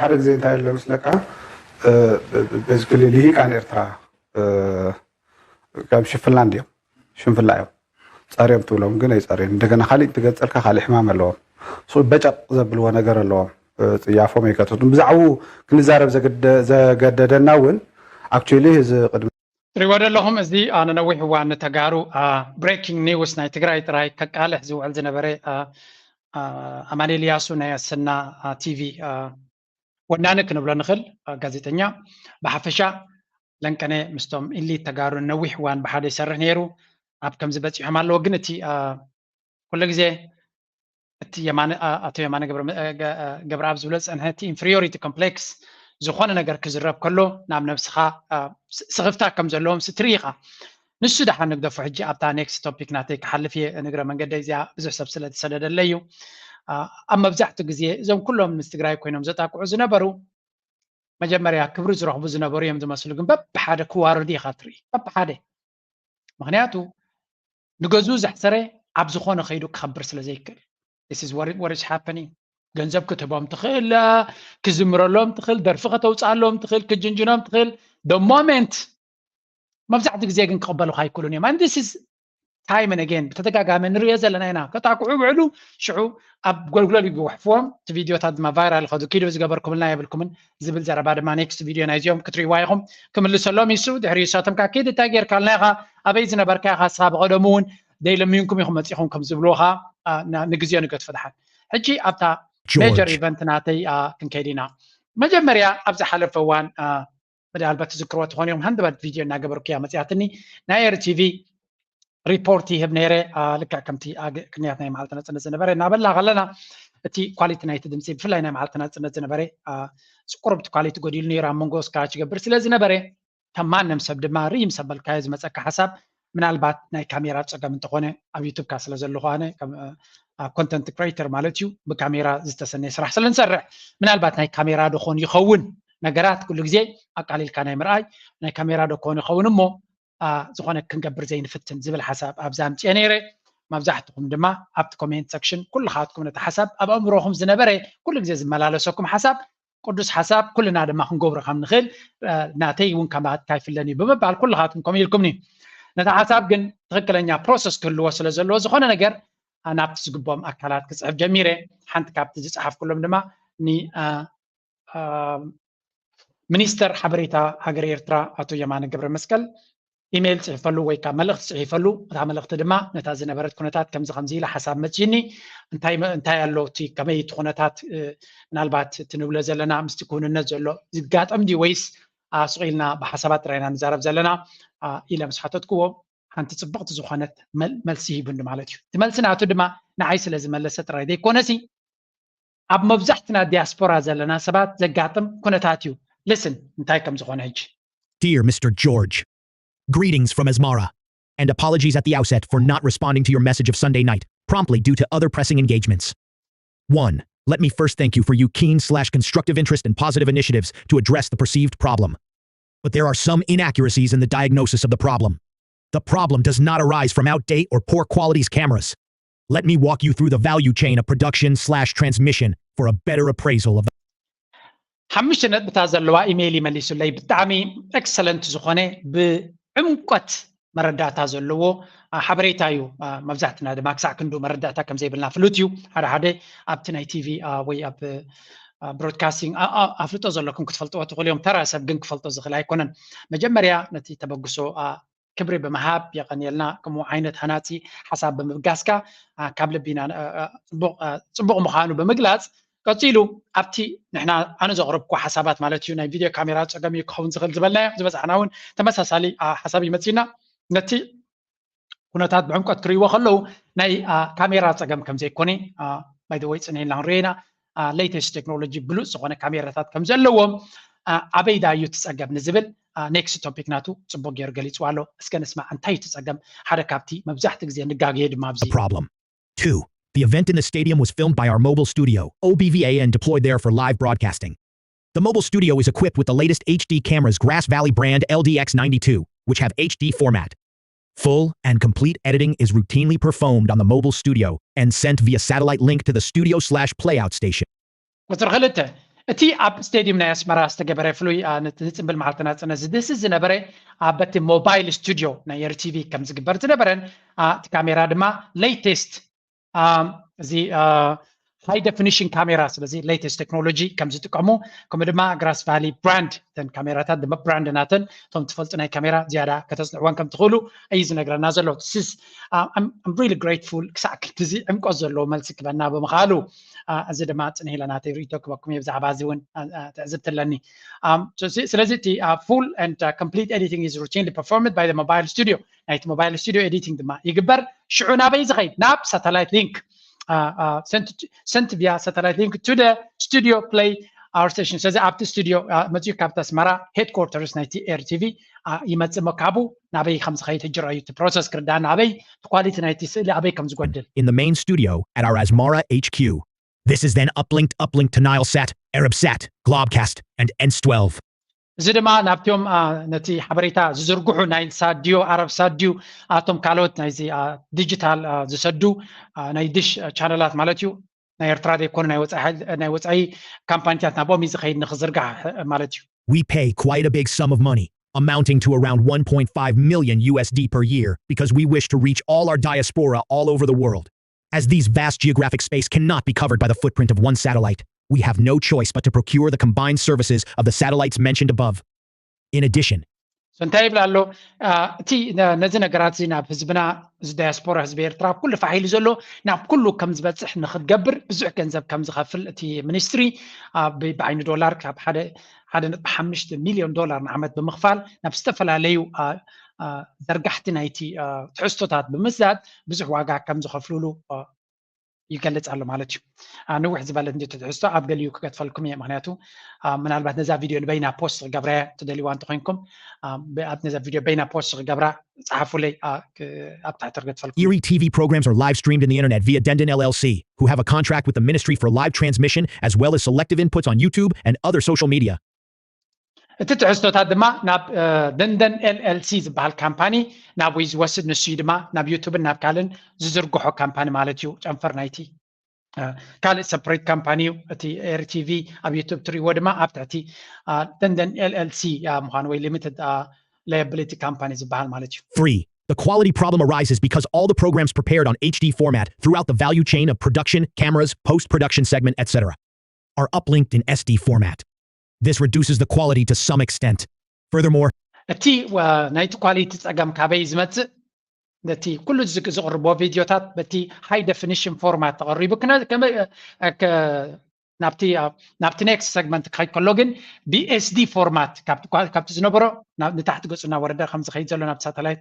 ሓደ ግዜ እንታይ ኣሎ ምስለካ ቤዚካሊ ልሂቃን ኤርትራ ከም ሽፍላ እንድዮም ሽንፍላ እዮም ጸርዮም ትብሎም ግን ኣይጸርዮም እንደገና ካሊእ እንትገጸልካ ካሊእ ሕማም ኣለዎም ሱ በጨቕ ዘብልዎ ነገር ኣለዎም ጽያፎም ኣይከተቱን ብዛዕባኡ ክንዛረብ ዘገደደና እውን actually እዚ ቅድሚ ትሪእዎ ዘለኹም እዚ ንነዊሕ እዋን ንተጋሩ breaking news ናይ ትግራይ ጥራይ ከቃልሕ ዝውዕል ዝነበረ ኣማኔል ያሱ ናይ ኣሰና ቲቪ ወናኒ ክንብሎ ንኽእል ጋዜጠኛ ብሓፈሻ ለንቀነ ምስቶም ኢሊት ተጋሩ ነዊሕ እዋን ብሓደ ይሰርሕ ነይሩ ኣብ ከምዚ በፂሖም ኣለዎ ግን እቲ ኩሉ ግዜ እቲ የማነ ኣቶ የማነ ገብረኣብ ዝብሎ ዝፀንሐ እቲ inferiority complex ዝኾነ ነገር ክዝረብ ከሎ ናብ ነብስኻ ስኽፍታ ከም ዘለዎም ትርኢ ኢኻ ንሱ ደሓን ንግደፎ ሕጂ ኣብታ next topic ናተይ ክሓልፍ እየ ንግረ መንገደይ እዚኣ ብዙሕ ሰብ ስለ ዝሰደደለይ እዩ ኣብ መብዛሕትኡ ግዜ እዞም ኩሎም ምስ ትግራይ ኮይኖም ዘጣቅዑ ዝነበሩ መጀመርያ ክብሪ ዝረኽቡ ዝነበሩ እዮም ዝመስሉ ግን በብሓደ ክዋርዱ ኢኻ ትርኢ በብሓደ ምኽንያቱ ንገዝኡ ዘሕሰረ ኣብ ዝኾነ ከይዱ ክኸብር ስለ ዘይክእል this is what is happening ገንዘብ ክትህቦም ትኽእል ክዝምረሎም ትኽእል ደርፊ ከተውፅኣሎም ትኽእል ክጅንጅኖም ትኽእል the moment መብዛሕትኡ ግዜ ግን ክቕበሉኻ ኣይክእሉን እዮም and this is time and again ብተደጋጋሚ ንሪኦ ዘለና ኢና ከጣቅዑ ውዕሉ ሽዑ ኣብ ጎልጉለል ይግውሕፍዎም እቲ ቪድዮታት ድማ viral ይኸዱ ኪዱ ዝገበርኩምልና የብልኩምን ዝብል ዘረባ ድማ next video ናይዚኦም ክትሪእዋ ኢኹም ክምልሰሎም ይሱ ድሕሪ እሳቶም ከዓ ኪድ እንታይ ጌርካልና ኢኻ ኣበይ ዝነበርካ ኢኻ ስኻ ብቐደሙ እውን ደይለምንኩም ኢኹም መፂኹም ከም ዝብልዎ ከዓ ንግዜኡ ንገድፎ ድሓን ሕጂ ኣብታ major event ናተይ ክንከይድ ኢና መጀመርያ ኣብ ዝሓለፈ እዋን ምናልባት ትዝክርዎ ትኾኑ እዮም ሃንደበት ቪድዮ እናገበርኩ እያ መፅያትኒ ናይ ኤር ቲቪ ሪፖርት ይህብ ነይረ። ልክዕ ከምቲ ቅንያት ናይ መዓልቲ ናፅነት ዝነበረ እናበልና ከለና፣ እቲ ኳሊቲ ናይቲ ድምፂ፣ ብፍላይ ናይ መዓልቲ ናፅነት ዝነበረ፣ ቁሩብ እቲ ኳሊቲ ጎዲሉ ነይሩ። ኣብ መንጎ ስክራች ይገብር ስለ ዝነበረ፣ ከም ማንም ሰብ ድማ ርኢ ምስ ኣበልካዮ ዝመፀካ ሓሳብ፣ ምናልባት ናይ ካሜራ ፀገም እንተኾነ፣ ኣብ ዩቱብካ ስለ ዘለኹ፣ ኣነ ኮንተንት ክሬተር ማለት እዩ፣ ብካሜራ ዝተሰነየ ስራሕ ስለ ንሰርሕ፣ ምናልባት ናይ ካሜራ ዶ ኾን ይኸውን፣ ነገራት ኩሉ ግዜ ኣቃሊልካ ናይ ምርኣይ፣ ናይ ካሜራ ዶ ክኾን ይኸውን እሞ ዝኾነ ክንገብር ዘይንፍትን ዝብል ሓሳብ ኣብዛ ኣምፅኤ ነይረ። መብዛሕትኹም ድማ ኣብቲ ኮሜንት ሰክሽን ኩልኻትኩም ነቲ ሓሳብ ኣብ ኣእምሮኹም ዝነበረ፣ ኩሉ ግዜ ዝመላለሰኩም ሓሳብ፣ ቅዱስ ሓሳብ፣ ኩልና ድማ ክንገብሮ ከም ንኽእል ናተይ እውን ካባትካ ይፍለን እዩ ብምባል ኩልኻትኩም ከምኡ ኢልኩምኒ። ነቲ ሓሳብ ግን ትኽክለኛ ፕሮሰስ ክህልዎ ስለ ዘለዎ፣ ዝኾነ ነገር ናብቲ ዝግብኦም ኣካላት ክፅሕፍ ጀሚረ። ሓንቲ ካብቲ ዝፀሓፍኩሎም ድማ ን ሚኒስተር ሓበሬታ ሃገር ኤርትራ ኣቶ የማነ ገብረ መስቀል ኢሜይል ጽሒፈሉ ወይ ከዓ መልእኽቲ ጽሒፈሉ። እታ መልእኽቲ ድማ ነታ ዝነበረት ኩነታት ከምዚ ከምዚ ኢላ ሓሳብ መጺኒ፣ እንታይ መ- እንታይ ኣሎ እቲ ከመይ እቲ ኩነታት እ፣ ምናልባት እቲ ንብሎ ዘለና ምስቲ ክውንነት ዘሎ ዝጋጠም ድዩ ወይስ ኣ፣ ስቕ ኢልና ብሓሳባት ጥራይ ኢና ንዛረብ ዘለና ኣ፣ ኢለ ምስ ሓተትክዎ ሓንቲ ጽብቕቲ ዝኾነት መል- መልሲ ሂቡኒ ማለት እዩ። እቲ መልሲ ናቱ ድማ ንዓይ ስለ ዝመለሰ ጥራይ ዘይኮነሲ ኣብ መብዛሕትና ዲያስፖራ ዘለና ሰባት ዘጋጥም ኩነታት እዩ። ልስን እንታይ ከም ዝኾነ ሕጂ። Dear Mister George, greetings from Asmara, and apologies at the outset for not responding to your message of Sunday night promptly due to other pressing engagements. One, let me first thank you for your keen slash constructive interest and positive initiatives to address the perceived problem. But there are some inaccuracies in the diagnosis of the problem. The problem does not arise from outdated or poor quality cameras. Let me walk you through the value chain of production slash transmission for a better appraisal of the ሓሙሽተ ነጥብታት ዘለዋ ኢሜይል ይመሊሱለይ። ብጣዕሚ ኤክሰለንት ዝኾነ ብዕምቆት መረዳእታ ዘለዎ ሓበሬታ እዩ። መብዛሕትና ድማ ክሳዕ ክንዱ መረዳእታ ከም ዘይብልና ፍሉጥ እዩ። ሓደ ሓደ ኣብቲ ናይ ቲቪ ወይ ኣብ ብሮድካስቲንግ ኣፍልጦ ዘለኩም ክትፈልጥዎ ትኽእሉ እዮም። ተራ ሰብ ግን ክፈልጦ ዝኽእል ኣይኮነን። መጀመርያ ነቲ ተበግሶ ክብሪ ብምሃብ የቐንየልና። ከምኡ ዓይነት ሃናፂ ሓሳብ ብምብጋስካ ካብ ልቢና ፅቡቕ ምዃኑ ብምግላፅ፣ ቀፂሉ ኣብቲ ንሕና ኣነ ዘቕረብኩ ሓሳባት ማለት እዩ ናይ ቪድዮ ካሜራ ፀገም እዩ ክኸውን ዝኽእል ዝበልናዮ ዝበፃሕና እውን ተመሳሳሊ ሓሳብ ይመፅና። ነቲ ኩነታት ብዕምቀት ክርእይዎ ከለዉ ናይ ካሜራ ፀገም ከም ዘይኮነ ባይደወይ ፅንሒልና ክንሪኦ ኢና። ሌተስት ቴክኖሎጂ ብሉፅ ዝኾነ ካሜራታት ከም ዘለዎም ኣበይ ዳ እዩ እቲ ፀገም ንዝብል ኔክስት ቶፒክ ናቱ ፅቡቅ ገይሩ ገሊፅዋ ኣሎ። እስከ ንስማዕ እንታይ እዩ እቲ ፀገም። ሓደ ካብቲ መብዛሕትኡ ግዜ ንጋገዮ ድማ ኣብዚ problem. Two, the event in the stadium was filmed by our mobile studio, O B V A, and deployed there for live broadcasting. The mobile studio is equipped with the latest H D cameras, Grass Valley brand L D X ninety-two, which have H D format. Full and complete editing is routinely performed on the mobile studio and sent via satellite link to the studio slash playout station. ቁፅሪ ክልተ፣ እቲ ኣብ ስቴዲየም ናይ ኣስመራ ዝተገበረ ፍሉይ ንፅምብል መዓልቲ ናፅነት ዝድህስስ ዝነበረ በቲ ሞባይል ስቱዲዮ ናይ ኤርቲቪ ከም ዝግበር ዝነበረን እቲ ካሜራ ድማ ሌተስት እዚ ሃይ ደፊኒሽን ካሜራ፣ ስለዚ ሌተስት ቴክኖሎጂ ከም ዝጥቀሙ፣ ከምኡ ድማ ግራስ ቫሊ ብራንድ፣ እተን ካሜራታት ድማ ብራንድ ናተን እቶም ትፈልጡ ናይ ካሜራ ዝያዳ ከተፅንዕወን ከም ትኽእሉ እዩ ዝነግረና ዘሎ። ስስ ሪሊ ግሬትፉል ክሳዕ ክንድዚ ዕምቆት ዘለዎ መልሲ ክበና ብምኽኣሉ። እዚ ድማ ፅንሕ ኢለ ናተይ ርእይቶ ክበኩም እየ ብዛዕባ እዚ እውን ትዕዝብቲ ኣለኒ። ስለዚ እቲ full and complete editing is routinely performed by the mobile studio። ናይቲ ሞባይል ስቱዲዮ ኤዲቲንግ ድማ ይግበር። ሽዑ ናበይ ዝኸይድ? ናብ ሳተላይት ሊንክ። Sent via satellite link to the studio play our station። ስለዚ ኣብቲ ስቱዲዮ መፅኡ ካብቲ ኣስመራ ሄድኳርተርስ ናይቲ ኤርቲቪ ይመፅእ እሞ ካብኡ ናበይ ከም ዝኸይድ ሕጂ ረኣዩ። እቲ ፕሮሰስ ክርዳእ ናበይ፣ እቲ ኳሊቲ ናይቲ ስእሊ ኣበይ ከም ዝጎድል። In the main studio at our Asmara H Q. This is then uplinked uplinked to Nilesat, Arabsat, Globcast, and Ens twelve. እዚ ድማ ናብቲኦም ነቲ ሓበሬታ ዝዝርግሑ ናይል ሳት ድዩ፣ ኣረብ ሳት ድዩ፣ ኣቶም ካልኦት ናይዚ ዲጂታል ዝሰዱ ናይ ድሽ ቻነላት ማለት እዩ። ናይ ኤርትራ ዘይኮኑ ናይ ወፃኢ ካምፓኒታት ናብኦም እዩ ዝኸይድ ንክዝርጋሕ ማለት እዩ። We pay quite a big sum of money, amounting to around one point five million U S D per year, because we wish to reach all our diaspora all over the world. As these vast geographic space cannot be covered by the footprint of one satellite, we have no choice but to procure the combined services of the satellites mentioned above. In addition, እንታይ ይብል ኣሎ? እቲ ነዚ ነገራት እዚ ናብ ህዝብና፣ እዚ ዳያስፖራ ህዝቢ ኤርትራ ኣብ ኩሉ ፋሕ ኢሉ ዘሎ ናብ ኩሉ ከም ዝበፅሕ ንክትገብር ብዙሕ ገንዘብ ከም ዝኸፍል እቲ ሚኒስትሪ ብዓይኒ ዶላር ካብ ሓደ ሓደ ነጥቢ ሓሙሽተ ሚልዮን ዶላር ንዓመት ብምኽፋል ናብ ዝተፈላለዩ ዘርጋሕቲ ናይቲ ትሕዝቶታት ብምስዳድ ብዙሕ ዋጋ ከም ዝኸፍሉሉ ይገልጽ ኣሎ ማለት እዩ። ንውሕ ዝበለ እንዲ ትሕዝቶ ኣብ ገሊኡ ክገድፈልኩም እየ። ምክንያቱ ምናልባት ነዛ ቪድዮ ንበይና ፖስት ክገብራ እየ ትደልይዋ እንተኮይንኩም፣ ኣብ ነዛ ቪድዮ በይና ፖስት ክገብራ ጸሓፉለይ፣ ኣብ ታሕቲ ክገድፈልኩም። Erie T V programs are live streamed in the internet via Denden L L C, who have a contract with the Ministry for live transmission as well as selective inputs on YouTube and other social media. እቲ ትሕዝቶታት ድማ ናብ ደንደን ኤልኤልሲ ዝበሃል ካምፓኒ ናብኡ ዝወስድ፣ ንሱ ድማ ናብ ዩቱብን ናብ ካልእን ዝዝርግሖ ካምፓኒ ማለት እዩ። ጨንፈር ናይቲ ካልእ ሰፕሬት ካምፓኒ እዩ። እቲ ኤሪ ቲቪ ኣብ ዩቱብ ትሪእዎ ድማ ኣብ ትሕቲ ደንደን ኤልኤልሲ ምዃኑ ወይ ሊሚትድ ላያብሊቲ ካምፓኒ ዝበሃል ማለት እዩ። Three, the quality problem arises because all the programs prepared on H D format throughout the value chain of production, cameras, post-production segment, et cetera, are uplinked in S D format. This reduces the quality to some extent. Furthermore, እቲ ናይቲ ኳሊቲ ጸገም ካበይ ዝመጽእ? ነቲ ኩሉ ዝቅርቦ ቪድዮታት በቲ ሃይ ደፊኒሽን ፎርማት ተቐሪቡ ናብቲ ናብቲ ኔክስት ሰግመንት ክኸይድ ከሎ ግን ብኤስዲ ፎርማት ካብቲ ዝነበሮ ንታሕቲ ገፁ እናወረደ ከም ዝኸይድ ዘሎ ናብቲ ሳተላይት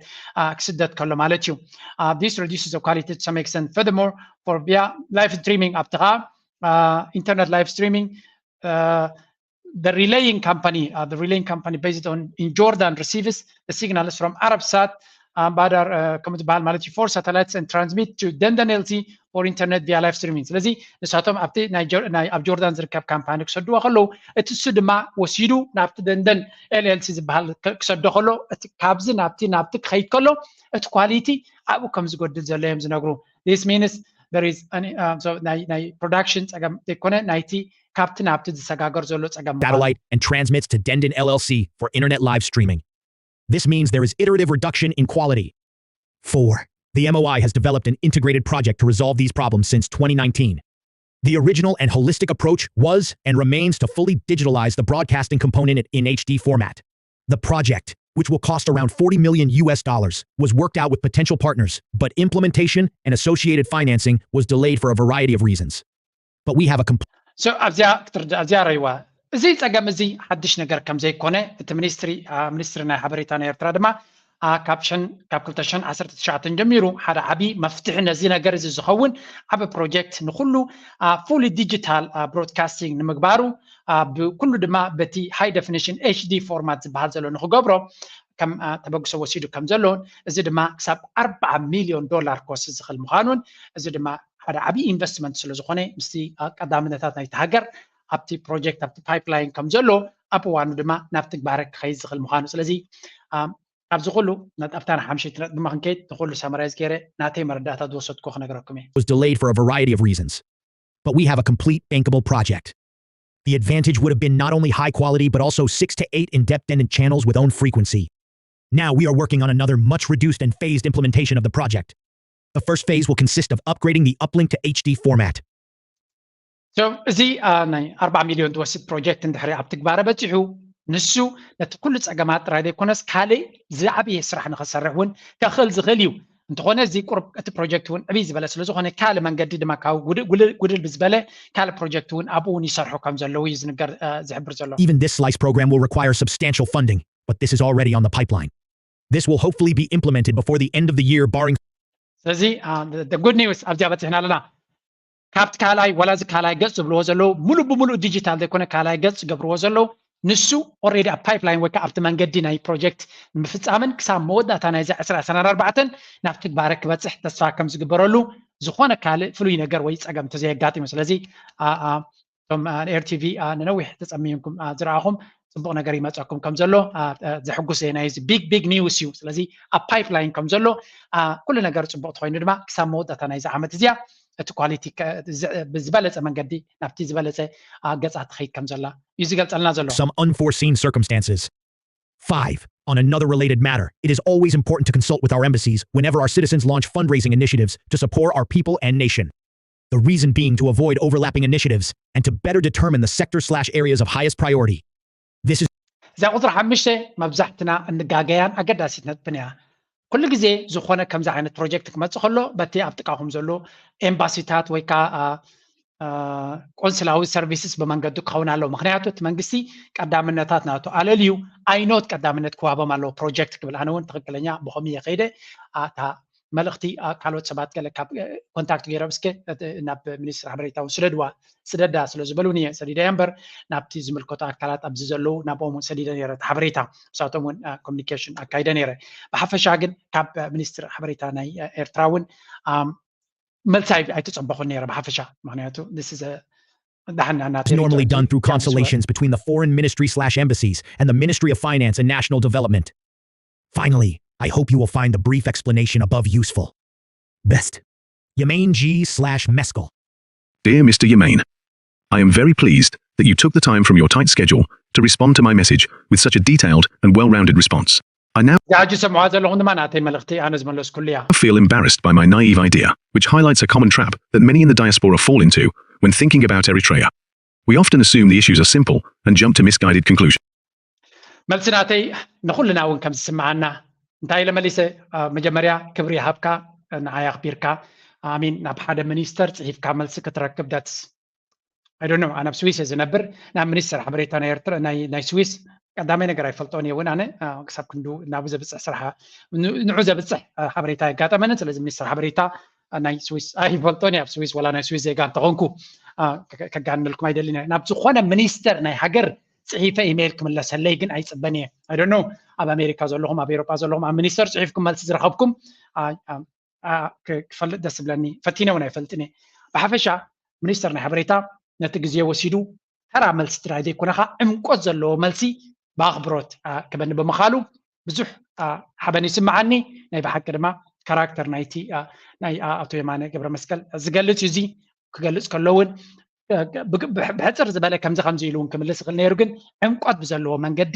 ክስደድ ከሎ ማለት እዩ። This reduces the quality to some extent. Furthermore, for via live streaming ኣብቲ ከዓ ኢንተርነት ላይቭ ስትሪሚንግ the relaying company, uh, the relaying company based on in Jordan receives the signals from Arabsat, uh, Badar, uh, ከም ዝበሃል ማለት እዩ, four satellites and transmit to Denden L T for internet via live streaming. ስለዚ ንሳቶም ኣብቲ ኣብ ጆርዳን ዝርከብ ካምፓኒ ክሰድዎ ከለዉ እቲ እሱ ድማ ወሲዱ ናብቲ ደንደን ኤልኤልሲ ዝበሃል ክሰዶ ከሎ ካብዚ ናብቲ ናብቲ ክኸይድ ከሎ እቲ ኳሊቲ ኣብኡ ከም ዝጎድል ዘሎ እዮም ዝነግሩ። This means there is ናይ ፕሮዳክሽን ጸገም ዘይኮነ ናይቲ ካብቲ ናብቲ ዝሰጋገር ዘሎ ጸገም satellite and transmits to Denden L L C for internet live streaming. This means there is iterative reduction in quality. Four, the M O I has developed an integrated project to resolve these problems since twenty nineteen. The original and holistic approach was and remains to fully digitalize the broadcasting component in H D format. The project, which will cost around forty million U S dollars, was worked out with potential partners, but implementation and associated financing was delayed for a variety of reasons. But we have a complete so ኣብዚኣ ክትርዳ ኣብዚኣ ረይዋ እዚ ጸገም እዚ ሓድሽ ነገር ከም ዘይኮነ እቲ ሚኒስትሪ ሚኒስትሪ ናይ ሓበሬታ ናይ ኤርትራ ድማ ካብ ሽን ካብ ክልተ ሽን ዓሰርተ ትሽዓተ ጀሚሩ ሓደ ዓቢ መፍትሒ ነዚ ነገር እዚ ዝኸውን ዓቢ ፕሮጀክት ንኩሉ ፉሊ ዲጂታል ብሮድካስቲንግ ንምግባሩ ብኩሉ ድማ በቲ ሃይ ደፊኒሽን ኤች ዲ ፎርማት ዝበሃል ዘሎ ንክገብሮ ከም ተበግሶ ወሲዱ ከም ዘሎን እዚ ድማ ክሳብ ኣርባዓ ሚልዮን ዶላር ክወስድ ዝኽእል ምዃኑን እዚ ድማ ሓደ ዓብዪ ኢንቨስትመንት ስለ ዝኾነ ምስቲ ቀዳምነታት ናይቲ ሃገር ኣብቲ ፕሮጀክት ኣብቲ ፓይፕላይን ከም ዘሎ ኣብ እዋኑ ድማ ናብ ትግባረ ክኸይድ ዝኽእል ምዃኑ ስለዚ ኣብዚ ኩሉ ኣብታ ሓምሸይቲ ነጥቢ ድማ ክንከይድ ንኩሉ ሳመራይዝ ገይረ ናተይ መረዳእታ ዝወሰድኩ ክነግረኩም እየ was delayed for a variety of reasons. But we have a complete bankable project. The advantage would have been not only high quality but also six to eight in-depth and in channels with own frequency. Now we are working on another much reduced and phased implementation of the project. The first phase will consist of upgrading the uplink to H D format. So እዚ ናይ ኣርባዓ ሚልዮን ዝወስድ ፕሮጀክት እንድሕሪ ኣብ ትግባረ በፂሑ ንሱ ነቲ ኩሉ ፀገማት ጥራይ ዘይኮነስ ካልእ ዝዓበየ ስራሕ ንክሰርሕ እውን ከኽእል ዝኽእል እዩ። እንተኾነ እዚ ቁርብ እቲ ፕሮጀክት እውን ዕብይ ዝበለ ስለ ዝኾነ ካልእ መንገዲ ድማ ካብ ጉድል ብዝበለ ካልእ ፕሮጀክት እውን ኣብኡ እውን ይሰርሑ ከም ዘለዉ እዩ ዝንገር ዝሕብር ዘሎ። Even this slice program will require substantial funding, but this is already on the pipeline. This will hopefully be implemented before the end of the year, barring ስለዚ ጉድ ኒውስ ኣብዚኣ በፂሕና ኣለና። ካብቲ ካልኣይ ዋላ እዚ ካልኣይ ገፅ ዝብልዎ ዘለዉ ሙሉእ ብሙሉእ ዲጂታል ዘይኮነ ካልኣይ ገፅ ዝገብርዎ ዘለዉ ንሱ ኦሬዲ ኣብ ፓይፕላይን ወይ ከዓ ኣብቲ መንገዲ ናይ ፕሮጀክት ንምፍፃምን ክሳብ መወዳእታ ናይዚ ዕስራ ዕስራን ኣርባዕተን ናብ ትግባረ ክበፅሕ ተስፋ ከም ዝግበረሉ ዝኾነ ካልእ ፍሉይ ነገር ወይ ፀገም እንተዘየጋጢሙ ስለዚ እቶም ኤር ቲቪ ንነዊሕ ተፀሚምኩም ዝረኣኹም ፅቡቕ ነገር ይመፀኩም ከም ዘሎ ዘሕጉስ ዜና እዩ። ቢግ ቢግ ኒውስ እዩ። ስለዚ ኣብ ፓይፕላይን ከም ዘሎ ኩሉ ነገር ፅቡቕ ተኮይኑ ድማ ክሳብ መወዳእታ ናይዚ ዓመት እዚኣ እቲ ኳሊቲ ብዝበለፀ መንገዲ ናብቲ ዝበለፀ ገፃ ትኸይድ ከም ዘላ እዩ ዝገልፀልና ዘሎ። Some unforeseen circumstances. Five, on another related matter, it is always important to consult with our embassies whenever our citizens launch fundraising initiatives to support our people and nation. The reason being to avoid overlapping initiatives and to better determine the sector slash areas of highest priority. This is እዛ ቁፅሪ ሓሙሽተ መብዛሕትና እንጋገያን ኣገዳሲት ነጥብን እያ። ኩሉ ግዜ ዝኾነ ከምዚ ዓይነት ፕሮጀክት ክመፅእ ከሎ በቲ ኣብ ጥቃኹም ዘሎ ኤምባሲታት ወይ ከዓ ቆንስላዊ ሰርቪስስ ብመንገዱ ክኸውን ኣለዎ። ምክንያቱ እቲ መንግስቲ ቀዳምነታት ናቱ ኣለልዩ ኣይኖት ቀዳምነት ክዋቦም ኣለዎ ፕሮጀክት ክብል፣ ኣነ እውን ትኽክለኛ ብኸም እየ ከይደ እታ መልእኽቲ ካልኦት ሰባት ገለ ካብ ኮንታክት ገይሮም እስከ ናብ ሚኒስትር ሓበሬታ እውን ስደድዋ ስደዳ ስለ ዝበሉኒ እየ ሰዲደ እምበር ናብቲ ዝምልከቱ ኣካላት ኣብዚ ዘለዉ ናብኦም እውን ሰዲደ ነረ ሓበሬታ ምሳቶም እውን ኮሚኒኬሽን ኣካይደ ነረ። ብሓፈሻ ግን ካብ ሚኒስትር ሓበሬታ ናይ ኤርትራ እውን መልሲ ኣይተፀበኹን ነረ ብሓፈሻ። ምክንያቱ this is a ዳሕና ናተ normally done through consultations between the foreign ministry slash embassies and the Ministry of Finance and National Development. Finally, I hope you will find the brief explanation above useful. Best. Yemain G slash Meskel. Dear Mister Yemain, I am very pleased that you took the time from your tight schedule to respond to my message with such a detailed and well-rounded response. I now ሕጂ ሰምዖ ዘለኹም ድማ ናተይ መልእኽቲ ኣነ ዝመለስኩሉ እያ። feel embarrassed by my naive idea, which highlights a common trap that many in the diaspora fall into when thinking about Eritrea. We often assume the issues are simple and jump to misguided conclusions. መልሲ ናተይ ንኹልና እውን ከም ዝስምዓና እንታይ ኢለ መሊሰ። መጀመርያ ክብሪ ይሃብካ፣ ንዓይ ኣኽቢርካ። ኣሚን ናብ ሓደ ሚኒስተር ፅሒፍካ መልሲ ክትረክብ that's I don't know። ኣነ ኣብ ስዊስ እየ ዝነብር። ናብ ሚኒስተር ሓበሬታ ናይ ኤርትራ ናይ ናይ ስዊስ ቀዳማይ ነገር ኣይፈልጦን እየ እውን ኣነ ክሳብ ክንዱ ናብኡ ዘብፅሕ ስራሕ ንዑ ዘብፅሕ ሓበሬታ የጋጠመንን። ስለዚ ሚኒስተር ሓበሬታ ናይ ስዊስ ኣይፈልጦን እየ። ኣብ ስዊስ ወላ ናይ ስዊስ ዜጋ እንተኾንኩ ከጋንነልኩም ኣይደልን እየ። ናብ ዝኾነ ሚኒስተር ናይ ሃገር ፅሒፈ ኢሜይል ክምለሰለይ ግን ኣይፅበን እየ። I don't know ኣብ ኣሜሪካ ዘለኹም ኣብ ኤሮጳ ዘለኹም ኣብ ሚኒስተር ፅሒፍኩም መልሲ ዝረኸብኩም ክፈልጥ ደስ ዝብለኒ። ፈቲነ እውን ኣይፈልጥን እየ። ብሓፈሻ ሚኒስተር ናይ ሓበሬታ ነቲ ግዜ ወሲዱ ተራ መልሲ ጥራይ ዘይኮነ ከዓ ዕምቆት ዘለዎ መልሲ ብኣኽብሮት ክበኒ ብምኻሉ ብዙሕ ሓበን ይስምዓኒ። ናይ ብሓቂ ድማ ካራክተር ናይቲ ናይ ኣቶ የማነ ገብረ መስቀል ዝገልፅ እዩ። እዚ ክገልፅ ከሎ እውን ብሕፅር ዝበለ ከምዚ ከምዚ ኢሉ እውን ክምልስ ይኽእል ነይሩ፣ ግን ዕምቆት ብዘለዎ መንገዲ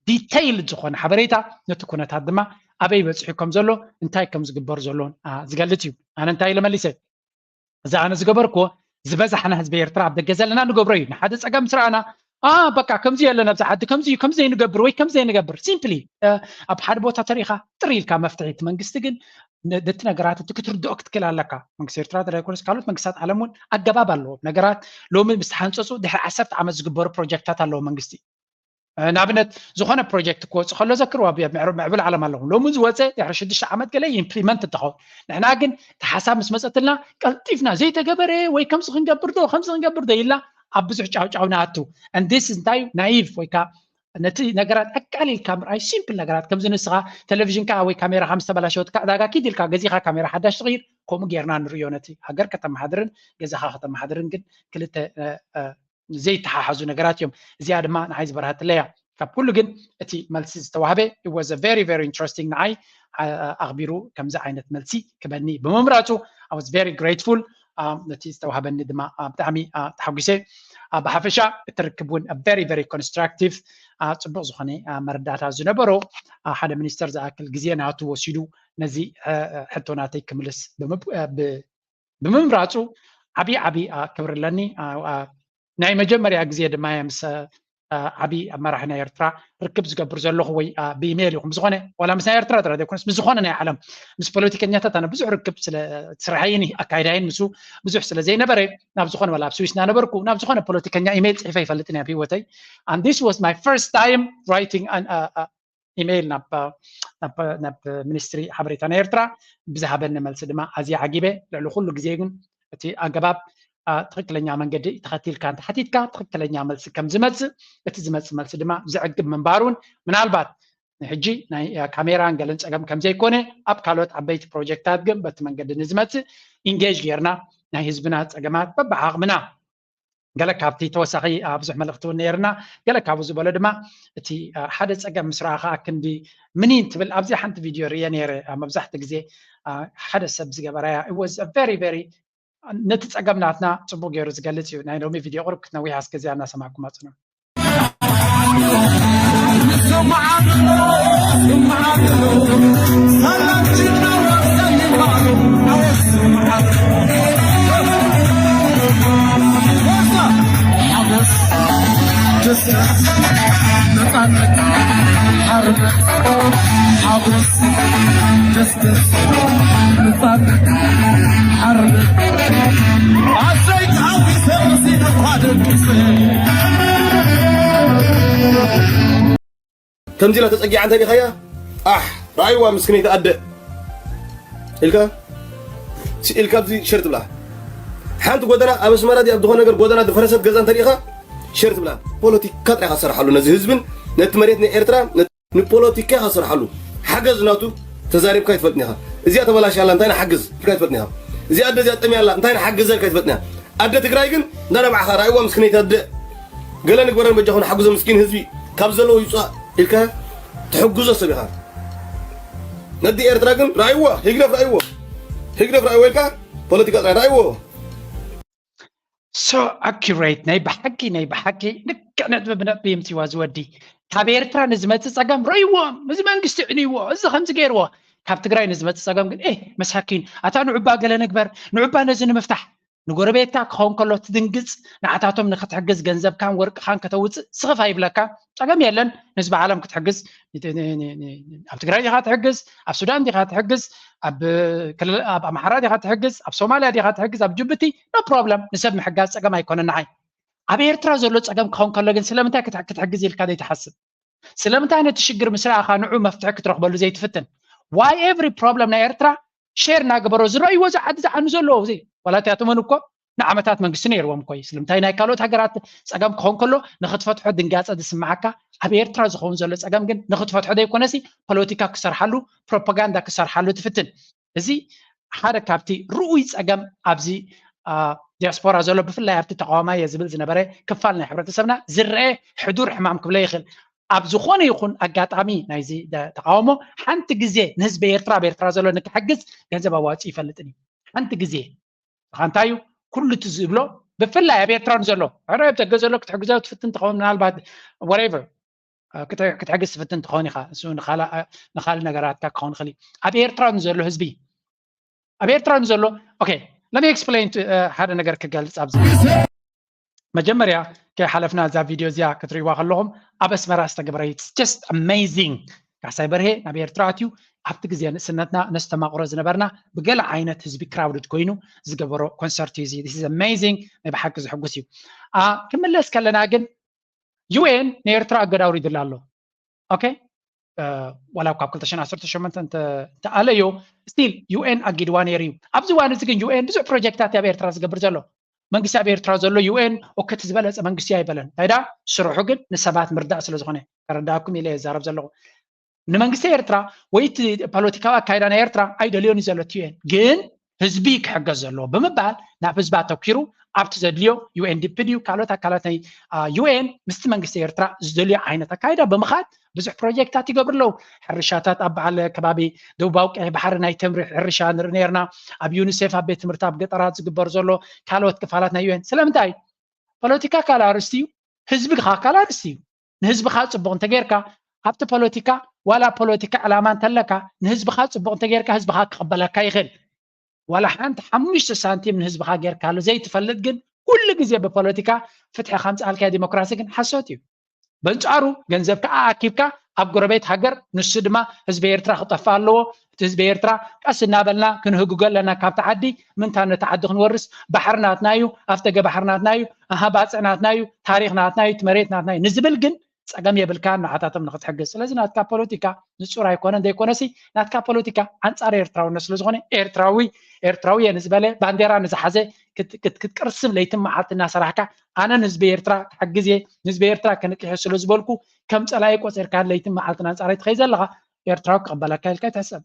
ዲተይል ዝኾነ ሓበሬታ ነቲ ኩነታት ድማ ኣበይ በፂሑ ከም ዘሎ እንታይ ከም ዝግበር ዘሎን ዝገልፅ እዩ። ኣነ እንታይ ኢለ መሊሰ እዚ ኣነ ዝገበርክዎ ዝበዛሕና ህዝቢ ኤርትራ ኣብ ደገ ዘለና ንገብሮ እዩ። ንሓደ ፀገም ምስ ረኣና በቃ ከምዚ የለን ኣብዚ ዓዲ ከምዚ እዩ ከምዚ ዘይንገብር ወይ ከምዚ ዘይንገብር simply ኣብ ሓደ ቦታ ተሪኢኻ ጥር ኢልካ መፍትሒ እቲ መንግስቲ ግን ነቲ ነገራት እቲ ክትርድኦ ክትክእል ኣለካ። መንግስቲ ኤርትራ ተደይኮነስ ካልኦት መንግስታት ዓለም እውን ኣገባብ ኣለዎም። ነገራት ሎሚ ምስ ተሓንፀፁ ድሕሪ ዓሰርተ ዓመት ዝግበሩ ፕሮጀክታት ኣለዎ መንግስቲ ንኣብነት ዝኾነ ፕሮጀክት ክወፅእ ከሎ ዘክርዋ ምዕብል ዓለም ኣለኹም ሎሚ ዝወፀ ድሕሪ ሽዱሽተ ዓመት ገለ ኢምፕሊመንት እንትኸውን ንሕና ግን ተሓሳብ ምስ መፀትልና ቀልጢፍና ዘይተገበረ ወይ ከምዚ ክንገብር ዶ ከምዚ ክንገብር ዶ ኢልና ኣብ ብዙሕ ጫውጫው ንኣቱ። And this እንታይ ናይቭ ወይ ከዓ ነቲ ነገራት ኣቃሊልካ ምርኣይ ሲምፕል ነገራት ከምዚ ንስኻ ቴሌቪዥንካ ወይ ካሜራኻ ምስ ተበላሸወትካ ዕዳጋ ኪድ ኢልካ ገዚኻ ካሜራ ሓዳሽ ትቕይር ከምኡ ጌርና ንርእዮ ነቲ ሃገር ከተመሓድርን ገዛኻ ከተመሓድርን ግን ክልተ ዘይተሓሓዙ ነገራት እዮም። እዚኣ ድማ ንዓይ ዝበርሃትለይ እያ። ካብ ኩሉ ግን እቲ መልሲ ዝተዋህበ it was a very very interesting ንዓይ ኣኽቢሩ ከምዚ ዓይነት መልሲ ክበኒ ብምምራፁ I was very grateful። ነቲ ዝተዋህበኒ ድማ ብጣዕሚ ተሓጒሰ። ብሓፈሻ እቲ ርክብ እውን very very constructive ፅቡቕ ዝኾነ መረዳእታ ዝነበሮ ሓደ ሚኒስተር ዝኣክል ግዜ ናቱ ወሲዱ ነዚ ሕቶ ናተይ ክምልስ ብምምራፁ ዓብዪ ዓብዪ ክብሪ ኣለኒ። ናይ መጀመርያ ግዜ ድማ ምስ ዓብዪ ኣመራሒ ናይ ኤርትራ ርክብ ዝገብር ዘለኹ ወይ ብኢሜይል ይኹን ብዝኾነ ዋላ ምስ ናይ ኤርትራ ጥራይ ዘይኮነስ ምስ ዝኾነ ናይ ዓለም ምስ ፖለቲከኛታት ኣነ ብዙሕ ርክብ ስለ ስርሐይን ኣካይዳይን ንሱ ብዙሕ ስለ ዘይነበረ ናብ ዝኾነ ዋላ ኣብ ስዊስ እናነበርኩ ናብ ዝኾነ ፖለቲከኛ ኢሜይል ፅሒፈ ይፈልጥን እየ ኣብ ህይወተይ። And this was my first time writing ኢሜይል ናብ ሚኒስትሪ ሓበሬታ ናይ ኤርትራ ብዝሃበኒ መልሲ ድማ ኣዝየ ዓጊበ። ልዕሊ ኩሉ ግዜ ግን እቲ ኣገባብ ትኽክለኛ መንገዲ ተኸቲልካ እንተሓቲትካ ትኽክለኛ መልሲ ከም ዝመፅእ እቲ ዝመፅእ መልሲ ድማ ዘዕግብ ምንባሩን ምናልባት ንሕጂ ናይ ካሜራን ገለን ፀገም ከም ዘይኮነ ኣብ ካልኦት ዓበይቲ ፕሮጀክታት ግን በቲ መንገዲ ንዝመፅእ ኢንጌጅ ጌርና ናይ ህዝብና ፀገማት በብዓቕምና ገለ ካብቲ ተወሳኺ ብዙሕ መልእኽቲ እውን ነይርና ገለ ካብኡ ዝበሎ ድማ እቲ ሓደ ፀገም ምስ ረኣኻ ክንዲ ምኒን ትብል ኣብዚ ሓንቲ ቪድዮ ርየ ነይረ። መብዛሕቲ ግዜ ሓደ ሰብ ዝገበራያ was very very ነቲ ፀገም ናትና ፅቡቅ ገይሩ ዝገልፅ እዩ። ናይ ሎሚ ቪድዮ ቅሩብ ክትነዊሕ ኣስከዚኣ እናሰማዕኩም ኣፅኑ። ነጻነት፣ ሓርነት፣ ሓጎስ፣ ደስደስ፣ ነጻነት፣ ሓርነት። ኣሰይ ተሓጒሰ መሲለኳ ደቂሰ። ከምዚ ኢላ ተጸጊዓ እንታይ ኢልካያ? ኣሕ፣ ረኣይዋ ምስክነይቲ ኣደ ኢልካ፣ ሲ-፣ ኢልካ ኣብዚ ሸር ትብላ። ሓንቲ ጎደና ኣብ ኣስመራ ድያ፣ ኣብ ዝኾነ ነገር ጎደና ዝፈረሰት ገዛ እንተሪኢኻ ሸር ትብላ። ፖለቲካ ጥራይ ኢኻ ትሰርሓሉ ነዚ ህዝብን ነቲ መሬት ናይ ኤርትራ፣ ነ-፣ ንፖለቲካ ኢኻ ትሰርሓሉ። ሓገዝ ናቱ ተዛሪብካ ኣይትፈልጥን ኢኻ። እዚኣ ተበላሽያ ኣላ፣ እንታይ ንሓግዝ ኢልካ ኣይትፈልጥን ኢኻ። እዚኣ ኣደ እዚኣ ጠምያ ኣላ፣ እንታይ ንሓግዘ ኢልካ ኣይትፈልጥን ኢኻ። ኣደ ትግራይ ግን እንዳነባዕኻ ረኣይዋ ምስክነይቲ ኣደ፣ ገለ ንግበረን በጃኹም፣ ንሓግዞ ምስኪን ህዝቢ ካብ ዘለዎ ይውፃእ ኢልካ ትሕግዞ ሰብ ኢኻ። ነዲ ኤርትራ ግን ረኣይዎ፣ ህግደፍ ረኣይዎ፣ ህግደፍ ረኣይዎ ኢልካ ፖለቲካ ጥራይ ረኣይዎ። So accurate፣ ናይ ብሓቂ ናይ ብሓቂ ልክዕ ነጥቢ ብነጥቢ የምፅዋ ዝወዲ። ካብ ኤርትራ ንዝመፅእ ፀገም ረእይዎም፣ እዚ መንግስቲ ዕንይዎ፣ እዚ ከምዚ ገይርዎ። ካብ ትግራይ ንዝመፅእ ፀገም ግን ኤ መሳኪን፣ ኣታ ንዑባ ገለ ንግበር፣ ንዑባ ነዚ ንምፍታሕ። ንጎረቤትካ ክኸውን ከሎ ትድንግፅ፣ ንዓታቶም ንክትሕግዝ ገንዘብካን ወርቅኻን ከተውፅእ ስኽፍ ኣይብለካ። ፀገም የለን፣ ንህዝቢ ዓለም ክትሕግዝ። ኣብ ትግራይ ዲኻ ትሕግዝ፣ ኣብ ሱዳን ዲኻ ትሕግዝ፣ ኣብ ኣምሓራ ዲኻ ትሕግዝ፣ ኣብ ሶማልያ ዲኻ ትሕግዝ፣ ኣብ ጅቡቲ፣ no problem፣ ንሰብ ምሕጋዝ ፀገም ኣይኮነን ንዓይ። ኣብ ኤርትራ ዘሎ ፀገም ክኸውን ከሎ ግን ስለምንታይ ክትሕግዝ ኢልካ ዘይትሓስብ? ስለምንታይ ነቲ ሽግር ምስ ረኣኻ ንዑ መፍትሒ ክትረኽበሉ ዘይትፍትን? Why every problem ናይ ኤርትራ ሸር እናገበሮ ዝረእይዎ እዚ ዓዲ ዝዓኑ ዘለዎ እዚ ዋላ እቲኣቶምን እኮ ንዓመታት መንግስቲ ነይርዎም እኮ እዩ። ስለምንታይ ናይ ካልኦት ሃገራት ፀገም ክኸውን ከሎ ንክትፈትሖ ድንጋፀ ዝስምዓካ፣ ኣብ ኤርትራ ዝኸውን ዘሎ ፀገም ግን ንክትፈትሖ ዘይኮነሲ ፖለቲካ ክሰርሓሉ ፕሮፓጋንዳ ክሰርሓሉ ትፍትን። እዚ ሓደ ካብቲ ርኡይ ፀገም ኣብዚ ዲያስፖራ ዘሎ ብፍላይ ኣብቲ ተቃዋማይ እየ ዝብል ዝነበረ ክፋል ናይ ሕብረተሰብና ዝረአ ሕዱር ሕማም ክብለ ይኽእል። ኣብ ዝኾነ ይኹን ኣጋጣሚ ናይዚ ተቃውሞ ሓንቲ ግዜ ንህዝቢ ኤርትራ ኣብ ኤርትራ ዘሎ ንክሕግዝ ገንዘብ ኣዋፂኡ ይፈልጥን እዩ። ሓንቲ ግዜ ብኻ እንታይ እዩ ኩሉ እቲ ዝብሎ ብፍላይ ኣብ ኤርትራ ንዘሎ ሕረ ኣብ ደገ ዘሎ ክትሕግዞ ትፍትን ትኸውን ምናልባት whatever ክትሕግዝ ትፍትን ትኸውን ኢኻ። እሱ ንኻልእ ነገራትካ ክኸውን ይኽእል እዩ። ኣብ ኤርትራ ንዘሎ ህዝቢ ኣብ ኤርትራ ንዘሎ okay let me explain ሓደ ነገር ክገልፅ ኣብዚ መጀመርያ ከይሓለፍና እዛ ቪድዮ እዚኣ ክትሪእዋ ከለኹም ኣብ ኣስመራ ዝተገበረ it's just amazing። ካሕሳይ በርሄ ናብ ኤርትራ ኣትዩ ኣብቲ ግዜ ንእስነትና ነስተማቕሮ ዝነበርና ብገለ ዓይነት ህዝቢ crowded ኮይኑ ዝገበሮ ኮንሰርት እዩ እዚ this is amazing። ናይ ብሓቂ ዝሕጉስ እዩ። ክምለስ ከለና ግን ዩኤን ንኤርትራ እገዳ ኣውሪድላ ኣሎ። okay ዋላ ካብ ክልተ ሽሕን ዓሰርተ ሸሞንተን እንተኣለዮ still ዩኤን ኣጊድዋ ነይሩ እዩ። ኣብዚ እዋን እዚ ግን ዩኤን ብዙሕ ፕሮጀክታት ኣብ ኤርትራ ዝገብር ዘሎ መንግስቲ ኣብ ኤርትራ ዘሎ ዩኤን ኦከቲ ዝበለፀ መንግስቲ ኣይበለን። እንታይ ዳ ስርሑ ግን ንሰባት ምርዳእ ስለዝኾነ ከረዳእኩም ኢለ እዛረብ ዘለኹ። ንመንግስቲ ኤርትራ ወይ እቲ ፖለቲካዊ ኣካይዳ ናይ ኤርትራ ኣይደልዮን እዩ ዘሎ እቲ ዩኤን ግን ህዝቢ ክሕገዝ ዘለዎ ብምባል ናብ ህዝቢ ኣተኪሩ ኣብቲ ዘድልዮ ዩኤንዲፒ ድዩ ካልኦት ኣካላት ናይ ዩኤን ምስቲ መንግስቲ ኤርትራ ዝደልዮ ዓይነት ኣካይዳ ብምኻድ ብዙሕ ፕሮጀክታት ይገብሩ ኣለዉ። ሕርሻታት ኣብ በዓል ከባቢ ደቡባዊ ቀይሕ ባሕሪ ናይ ተምሪ ሕርሻ ንርኢ ነርና። ኣብ ዩኒሴፍ ኣብ ቤት ትምህርቲ ኣብ ገጠራት ዝግበር ዘሎ ካልኦት ክፋላት ናይ ዩኤን ስለምንታይ ፖለቲካ ካልእ ኣርእስቲ እዩ፣ ህዝቢ ከዓ ካልእ ኣርእስቲ እዩ። ንህዝብኻ ፅቡቕ እንተጌርካ ኣብቲ ፖለቲካ ዋላ ፖለቲካ ዕላማ እንተለካ ንህዝብኻ ፅቡቕ እንተጌርካ ህዝብኻ ክቕበለካ ይኽእል። ዋላ ሓንቲ ሓሙሽተ ሳንቲም ንህዝብኻ ጌርካሉ ዘይትፈልጥ ግን ኩሉ ግዜ ብፖለቲካ ፍትሒ ከምፅኣልካ ዲሞክራሲ ግን ሓሶት እዩ። በንፃሩ ገንዘብካ ኣኣኪብካ ኣብ ጎረቤት ሃገር ንሱ ድማ ህዝቢ ኤርትራ ክጠፍእ ኣለዎ። እቲ ህዝቢ ኤርትራ ቀስ እናበልና ክንህግጎ ኣለና ካብቲ ዓዲ ምንታ ነቲ ዓዲ ክንወርስ ባሕሪ ናትና እዩ፣ ኣፍደገ ባሕሪ ናትና እዩ፣ ኣሃ ባፅዕ ናትና እዩ፣ ታሪኽ ናትና እዩ፣ እቲ መሬት ናትና እዩ ንዝብል ግን ፀገም የብልካን ንዓታቶም ንክትሕግዝ። ስለዚ ናትካ ፖለቲካ ንፁር ኣይኮነን ዘይኮነሲ ናትካ ፖለቲካ ኣንፃር ኤርትራውነት ስለዝኾነ ኤርትራዊ ኤርትራዊ እየ ንዝበለ ባንዴራ ንዝሓዘ ክትቅርስብ ለይትን መዓልቲ እናሰራሕካ ኣነ ንህዝቢ ኤርትራ ክሕግዝ እየ ንህዝቢ ኤርትራ ክንቅሕ ስለ ዝበልኩ ከም ፀላኢ ቆፂርካ ለይትን መዓልትን ኣንፃረይ ትኸይ ዘለኻ ኤርትራዊ ክቕበለካ ኢልካ ይትሕሰብ።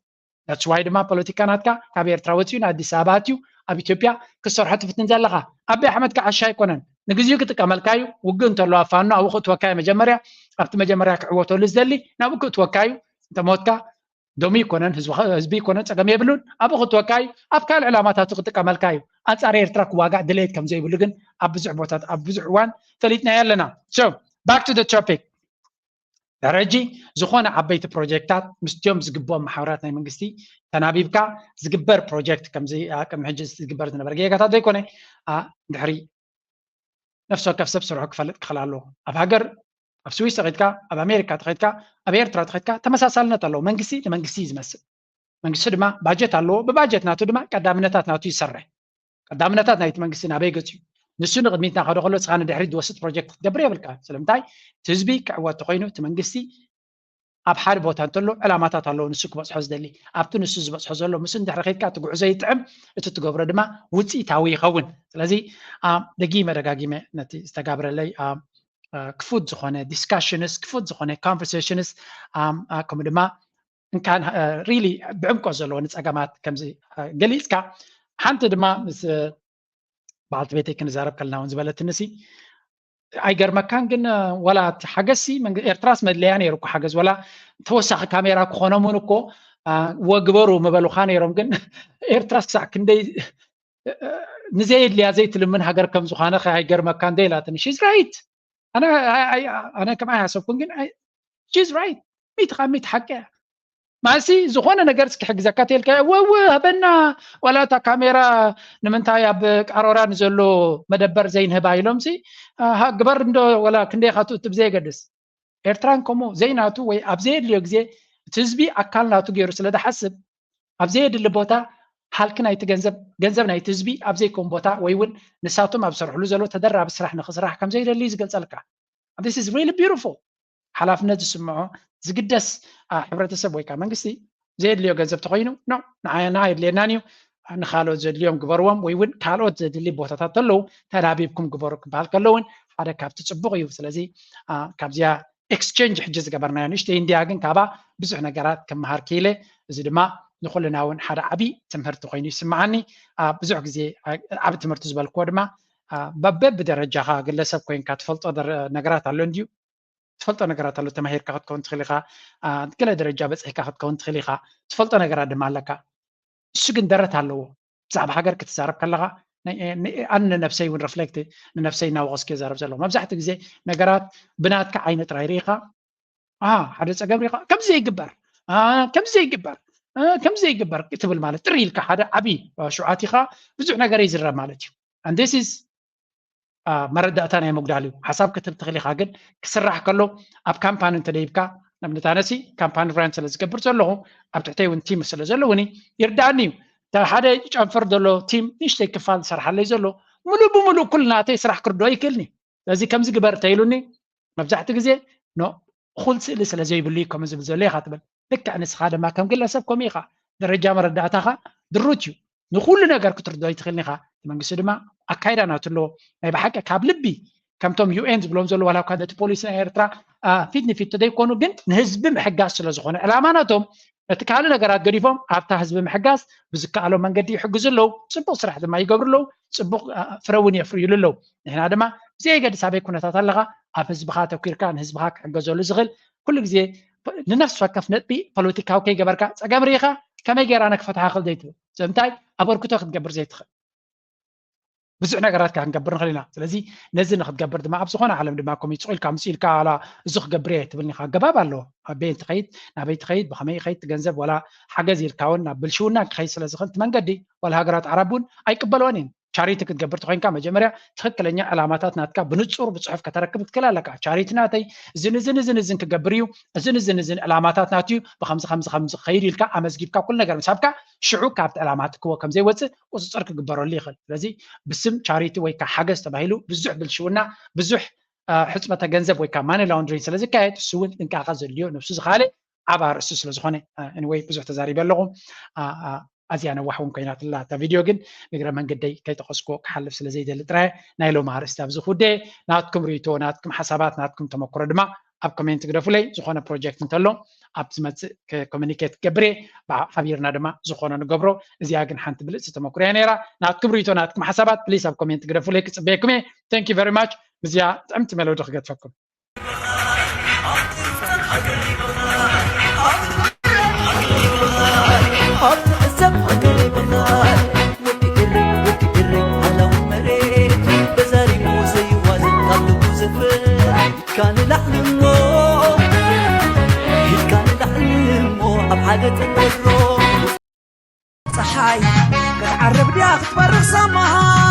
That's why ድማ ፖለቲካ ናትካ ካብ ኤርትራ ወፂኡ ንኣዲስ ኣበባ ኣትዩ ኣብ ኢትዮጵያ ክትሰርሖ ትፍትን ዘለኻ። ኣቢ ኣሕመድ ከዓ ዓሻ ኣይኮነን። ንግዚኡ ክጥቀመልካ እዩ። ውግእ እንተሎ ኣብ ፋኖ ኣብኡ ክእትወካ እዩ መጀመርያ። ኣብቲ መጀመርያ ክዕወተሉ ዝደሊ ናብኡ ክእትወካ እዩ። እንተሞትካ ደሙ ይኮነን ህዝቢ ይኮነን ፀገም የብሉን። ኣብኡ ክእትወካ እዩ። ኣብ ካልእ ዕላማታቱ ክጥቀመልካ እዩ። ኣንፃር ኤርትራ ክዋጋእ ድሌት ከም ዘይብሉ ግን ኣብ ብዙሕ ቦታት ኣብ ብዙሕ እዋን ፈሊጥናዮ ኣለና። So back to the topic። ድሕሪ ሕጂ ዝኾነ ዓበይቲ ፕሮጀክታት ምስቲኦም ዝግብኦም ማሕበራት ናይ መንግስቲ ተናቢብካ ዝግበር ፕሮጀክት ከምዚ ቅድሚ ሕጂ ዝግበር ዝነበረ ጌጋታት ዘይኮነ ድሕሪ ነፍሲ ወከፍ ሰብ ስርሑ ክፈልጥ ክኽእል ኣለዎ። ኣብ ሃገር ኣብ ስዊስ ተኸድካ፣ ኣብ ኣሜሪካ ተኸድካ፣ ኣብ ኤርትራ ተኸድካ ተመሳሳልነት ኣለዎ። መንግስቲ ንመንግስቲ እዩ ዝመስል። መንግስቲ ድማ ባጀት ኣለዎ። ብባጀት ናቱ ድማ ቀዳምነታት ናቱ ይሰርሕ። ቀዳምነታት ናይቲ መንግስቲ ናበይ ገጽ እዩ? ንሱ ንቕድሚት እናኸደ ከሎ ንስኻ ንድሕሪት ዝወስድ ፕሮጀክት ክትገብር የብልካ። ስለምንታይ? እቲ ህዝቢ ክዕወት ተኮይኑ እቲ መንግስቲ ኣብ ሓደ ቦታ እንተሎ ዕላማታት ኣለዎ ንሱ ክበፅሖ ዝደሊ። ኣብቲ ንሱ ዝበፅሖ ዘሎ ምስ እንድሕሪ ከይድካ እቲ ጉዕዞ ይጥዕም፣ እቲ ትገብሮ ድማ ውፅኢታዊ ይኸውን። ስለዚ ደጊመ ደጋጊመ ነቲ ዝተጋብረለይ ክፉት ዝኾነ ዲስካሽንስ፣ ክፉት ዝኾነ ኮንቨርሴሽንስ፣ ከምኡ ድማ እንካን ሪሊ ብዕምቆ ዘለዎ ንፀገማት ከምዚ ገሊፅካ፣ ሓንቲ ድማ ምስ በዓልቲ ቤተይ ክንዛረብ ከለና እውን ዝበለትኒ ሲ፣ ኣይገርመካን ግን፣ ዋላ እቲ ሓገዝሲ መንግ-፣ ኤርትራስ መድለያ ነይሩ እኮ ሓገዝ፣ ዋላ ተወሳኺ ካሜራ ክኾኖም እውን እኮ ወግበሩ ምበሉኻ ነይሮም። ግን ኤርትራስ ክሳዕ ክንደይ ንዘየድልያ ዘይትልምን ሃገር ከም ዝኾነ ኣይገርመካን? ደይላትኒ። She's right። ኣነ ከምኣ ኣይሓሰብኩን፣ ግን she's right። ሚእቲ ካብ ሚእቲ ሓቂ እያ። ማሲ ዝኾነ ነገር እስኪ ሕግዘካ ተልካ፣ ወወ ሃበና፣ ዋላ እታ ካሜራ ንምንታይ ኣብ ቃሮራ ንዘሎ መደበር ዘይንህባ ኢሎም ሲ፣ ግበር እንዶ፣ ዋላ ክንደይ ካቱ እትብ ዘየገድስ። ኤርትራን ከምኡ ዘይናቱ ወይ ኣብ ዘየድልዮ ግዜ እቲ ህዝቢ ኣካል ናቱ ገይሩ ስለ ዝሓስብ፣ ኣብ ዘየድሊ ቦታ ሃልኪ ናይቲ ገንዘብ፣ ገንዘብ ናይቲ ህዝቢ ኣብ ዘይከውን ቦታ ወይ እውን ንሳቶም ኣብ ዝሰርሕሉ ዘሎ ተደራቢ ስራሕ ንኽስራሕ ከም ዘይደሊ እዩ ዝገልጸልካ። This is really beautiful። ሓላፍነት ዝስምዖ ዝግደስ ሕብረተሰብ ወይ ከዓ መንግስቲ ዘየድልዮ ገንዘብ ተኮይኑ፣ ኖ፣ ንዓና የድልየናን እዩ፣ ንካልኦት ዘድልዮም ግበርዎም፣ ወይ እውን ካልኦት ዘድሊ ቦታታት ተለዉ ተናቢብኩም ግበሩ ክበሃል ከሎ እውን ሓደ ካብቲ ፅቡቅ እዩ። ስለዚ ካብዚኣ ኤክስቸንጅ ሕጂ ዝገበርናዮ ንእሽተይ እንድያ፣ ግን ካባ ብዙሕ ነገራት ክመሃር ክኢለ። እዚ ድማ ንኩልና እውን ሓደ ዓብዪ ትምህርቲ ኮይኑ ይስምዓኒ። ብዙሕ ግዜ ዓቢ ትምህርቲ ዝበልክዎ ድማ በብደረጃኻ ግለሰብ ኮይንካ ትፈልጦ ነገራት ኣሎ እንድዩ። ትፈልጦ ነገራት ኣሎ፣ ተማሂርካ ክትከውን ትኽእል ኢኻ፣ ገለ ደረጃ በፂሕካ ክትከውን ትኽእል ኢኻ፣ ትፈልጦ ነገራት ድማ ኣለካ። እሱ ግን ደረት ኣለዎ። ብዛዕባ ሃገር ክትዛረብ ከለኻ ኣነ ንነብሰይ እውን ሪፍሌክት ንነብሰይ እናወቐስኩ እየ ዛረብ ዘለኹ። መብዛሕትኡ ግዜ ነገራት ብናትካ ዓይነ ጥራይ ርኢኻ፣ ሓደ ፀገም ርኢኻ ከምዚ ዘይግበር፣ ከምዚ ዘይግበር፣ ከምዚ ዘይግበር ትብል ማለት ጥሪ ኢልካ ሓደ ዓብዪ ሽውዓቲኻ ብዙሕ ነገር ይዝረብ ማለት እዩ። And this is መረዳእታ ናይ ምጉዳል እዩ። ሓሳብ ክትብ ትኽእል ኢኻ፣ ግን ክስራሕ ከሎ ኣብ ካምፓኒ እንተደይብካ፣ ንኣብነት ኣነሲ ካምፓኒ ራን ስለ ዝገብር ዘለኹ ኣብ ትሕተይ እውን ቲም ስለ ዘለውኒ ይርዳእኒ እዩ። ሓደ ጨንፈር ዘሎ ቲም ንእሽተይ ክፋል ዝሰርሓለይ ዘሎ ሙሉእ ብሙሉእ ኩል ናተይ ስራሕ ክርድኦ ይክእልኒ። ስለዚ ከምዚ ግበር ተኢሉኒ መብዛሕትኡ ግዜ ኖ እኹል ስእሊ ስለ ዘይብሉ እዩ ከምኡ ዝብል ዘሎ ኢኻ ትብል። ልክዕ ንስኻ ድማ ከም ግለሰብ ከምኡ ኢኻ። ደረጃ መረዳእታኻ ድሩት እዩ። ንኹሉ ነገር ክትርድኦ ኣይትኽእልን ኢኻ። እቲ መንግስቲ ድማ ኣካይዳ ናቱ ኣለዎ። ናይ ብሓቂ ካብ ልቢ ከምቶም ዩ ኤን ዝብሎም ዘለዉ ዋላ እኳ ነቲ ፖሊሲ ናይ ኤርትራ ፊት ንፊት ተዘይኮኑ ግን ንህዝቢ ምሕጋዝ ስለ ዝኾነ ዕላማ ናቶም ነቲ ካልእ ነገራት ገዲፎም ኣብታ ህዝቢ ምሕጋዝ ብዝከኣሎም መንገዲ ይሕግዙ ኣለዉ። ፅቡቕ ስራሕ ድማ ይገብሩ ኣለዉ። ፅቡቕ ፍረ እውን የፍርዩሉ ኣለዉ። ንሕና ድማ ብዘየገድስ ኣበይ ኩነታት ኣለኻ ኣብ ህዝብኻ ኣተኲርካ ንህዝብኻ ክሕገዘሉ ዝኽእል ኩሉ ግዜ ንነፍሲ ወከፍ ነጥቢ ፖለቲካዊ ከይገበርካ ፀገም ርኢኻ ከመይ ገይራ ነክፈትሓ ክእል ዘይትብል ስለምንታይ ኣበርክቶ ክትገብር ዘይትኽእል ብዙሕ ነገራት ክንገብር ንኽእል ኢና። ስለዚ ነዚ ንክትገብር ድማ ኣብ ዝኾነ ዓለም ድማ ኮሚት ኢልካ ምስ ኢልካ ላ እዚ ክገብር እየ ትብልኒ ኣገባብ ኣለዎ። ኣበይ እንትኸይድ ናበይ ትኸይድ ብኸመይ ይኸይድ ገንዘብ ወላ ሓገዝ ኢልካ እውን ናብ ብልሽውና ክኸይድ ስለ ዝኽእል እቲ መንገዲ ዋላ ሃገራት ዓራብ እውን ኣይቅበልዎን እየን። ቻሪቲ ክትገብር ተኮይንካ መጀመርያ ትክክለኛ ዕላማታት ናትካ ብንፁር ብፅሑፍ ከተረክብ ትክእል ኣለካ። ቻሪቲ ናተይ እዝን እዝን እዝን እዝን ክገብር እዩ፣ እዝን እዝን እዝን ዕላማታት ናት እዩ፣ ብከምዚ ከምዚ ከምዚ ክኸይድ ኢልካ ኣመዝጊብካ ኩሉ ነገር ምስ ሃብካ ሽዑ ካብቲ ዕላማ ትክዎ ከምዘይወፅእ ቁፅፅር ክግበረሉ ይኽእል። ስለዚ ብስም ቻሪቲ ወይ ከዓ ሓገዝ ተባሂሉ ብዙሕ ብልሽውና ብዙሕ ሕፅበተ ገንዘብ ወይ ከዓ ማኒ ላውንድሪንግ ስለ ዝካየድ እሱ እውን ጥንቃቐ ዘድልዮ ነብሱ ዝካለ ዓብ ኣርእስቲ ስለ ዝኾነ ወይ ብዙሕ ተዛሪበ ኣለኹ። ኣዝያ ነዋሕ እውን ኮይናትላ እታ ቪድዮ ግን እግረ መንገደይ ከይጠቐስኩ ክሓልፍ ስለ ዘይደሊ ጥራየ ናይ ሎም ኣርእስቲ ኣብዚ ክውደ። ናትኩም ርእቶ ናትኩም ሓሳባት ናትኩም ተመክሮ ድማ ኣብ ኮሜንት ግደፉለይ። ዝኾነ ፕሮጀክት እንተሎ ኣብ ዝመፅእ ኮሚኒኬት ክገብር እየ። ሓቢርና ድማ ዝኾነ ንገብሮ። እዚኣ ግን ሓንቲ ብልፅቲ ተመክሮ እያ ነይራ። ናትኩም ርእቶ ናትኩም ሓሳባት ፕሊስ ኣብ ኮሜንት ግደፉለይ ክፅበየኩም እየ። Thank you very much። ብዚኣ ጥዕምቲ ሜሎዲ ክገድፈኩም። ፀሓይ ክትዓርብ ድያ ክትበርቕ ሰማይ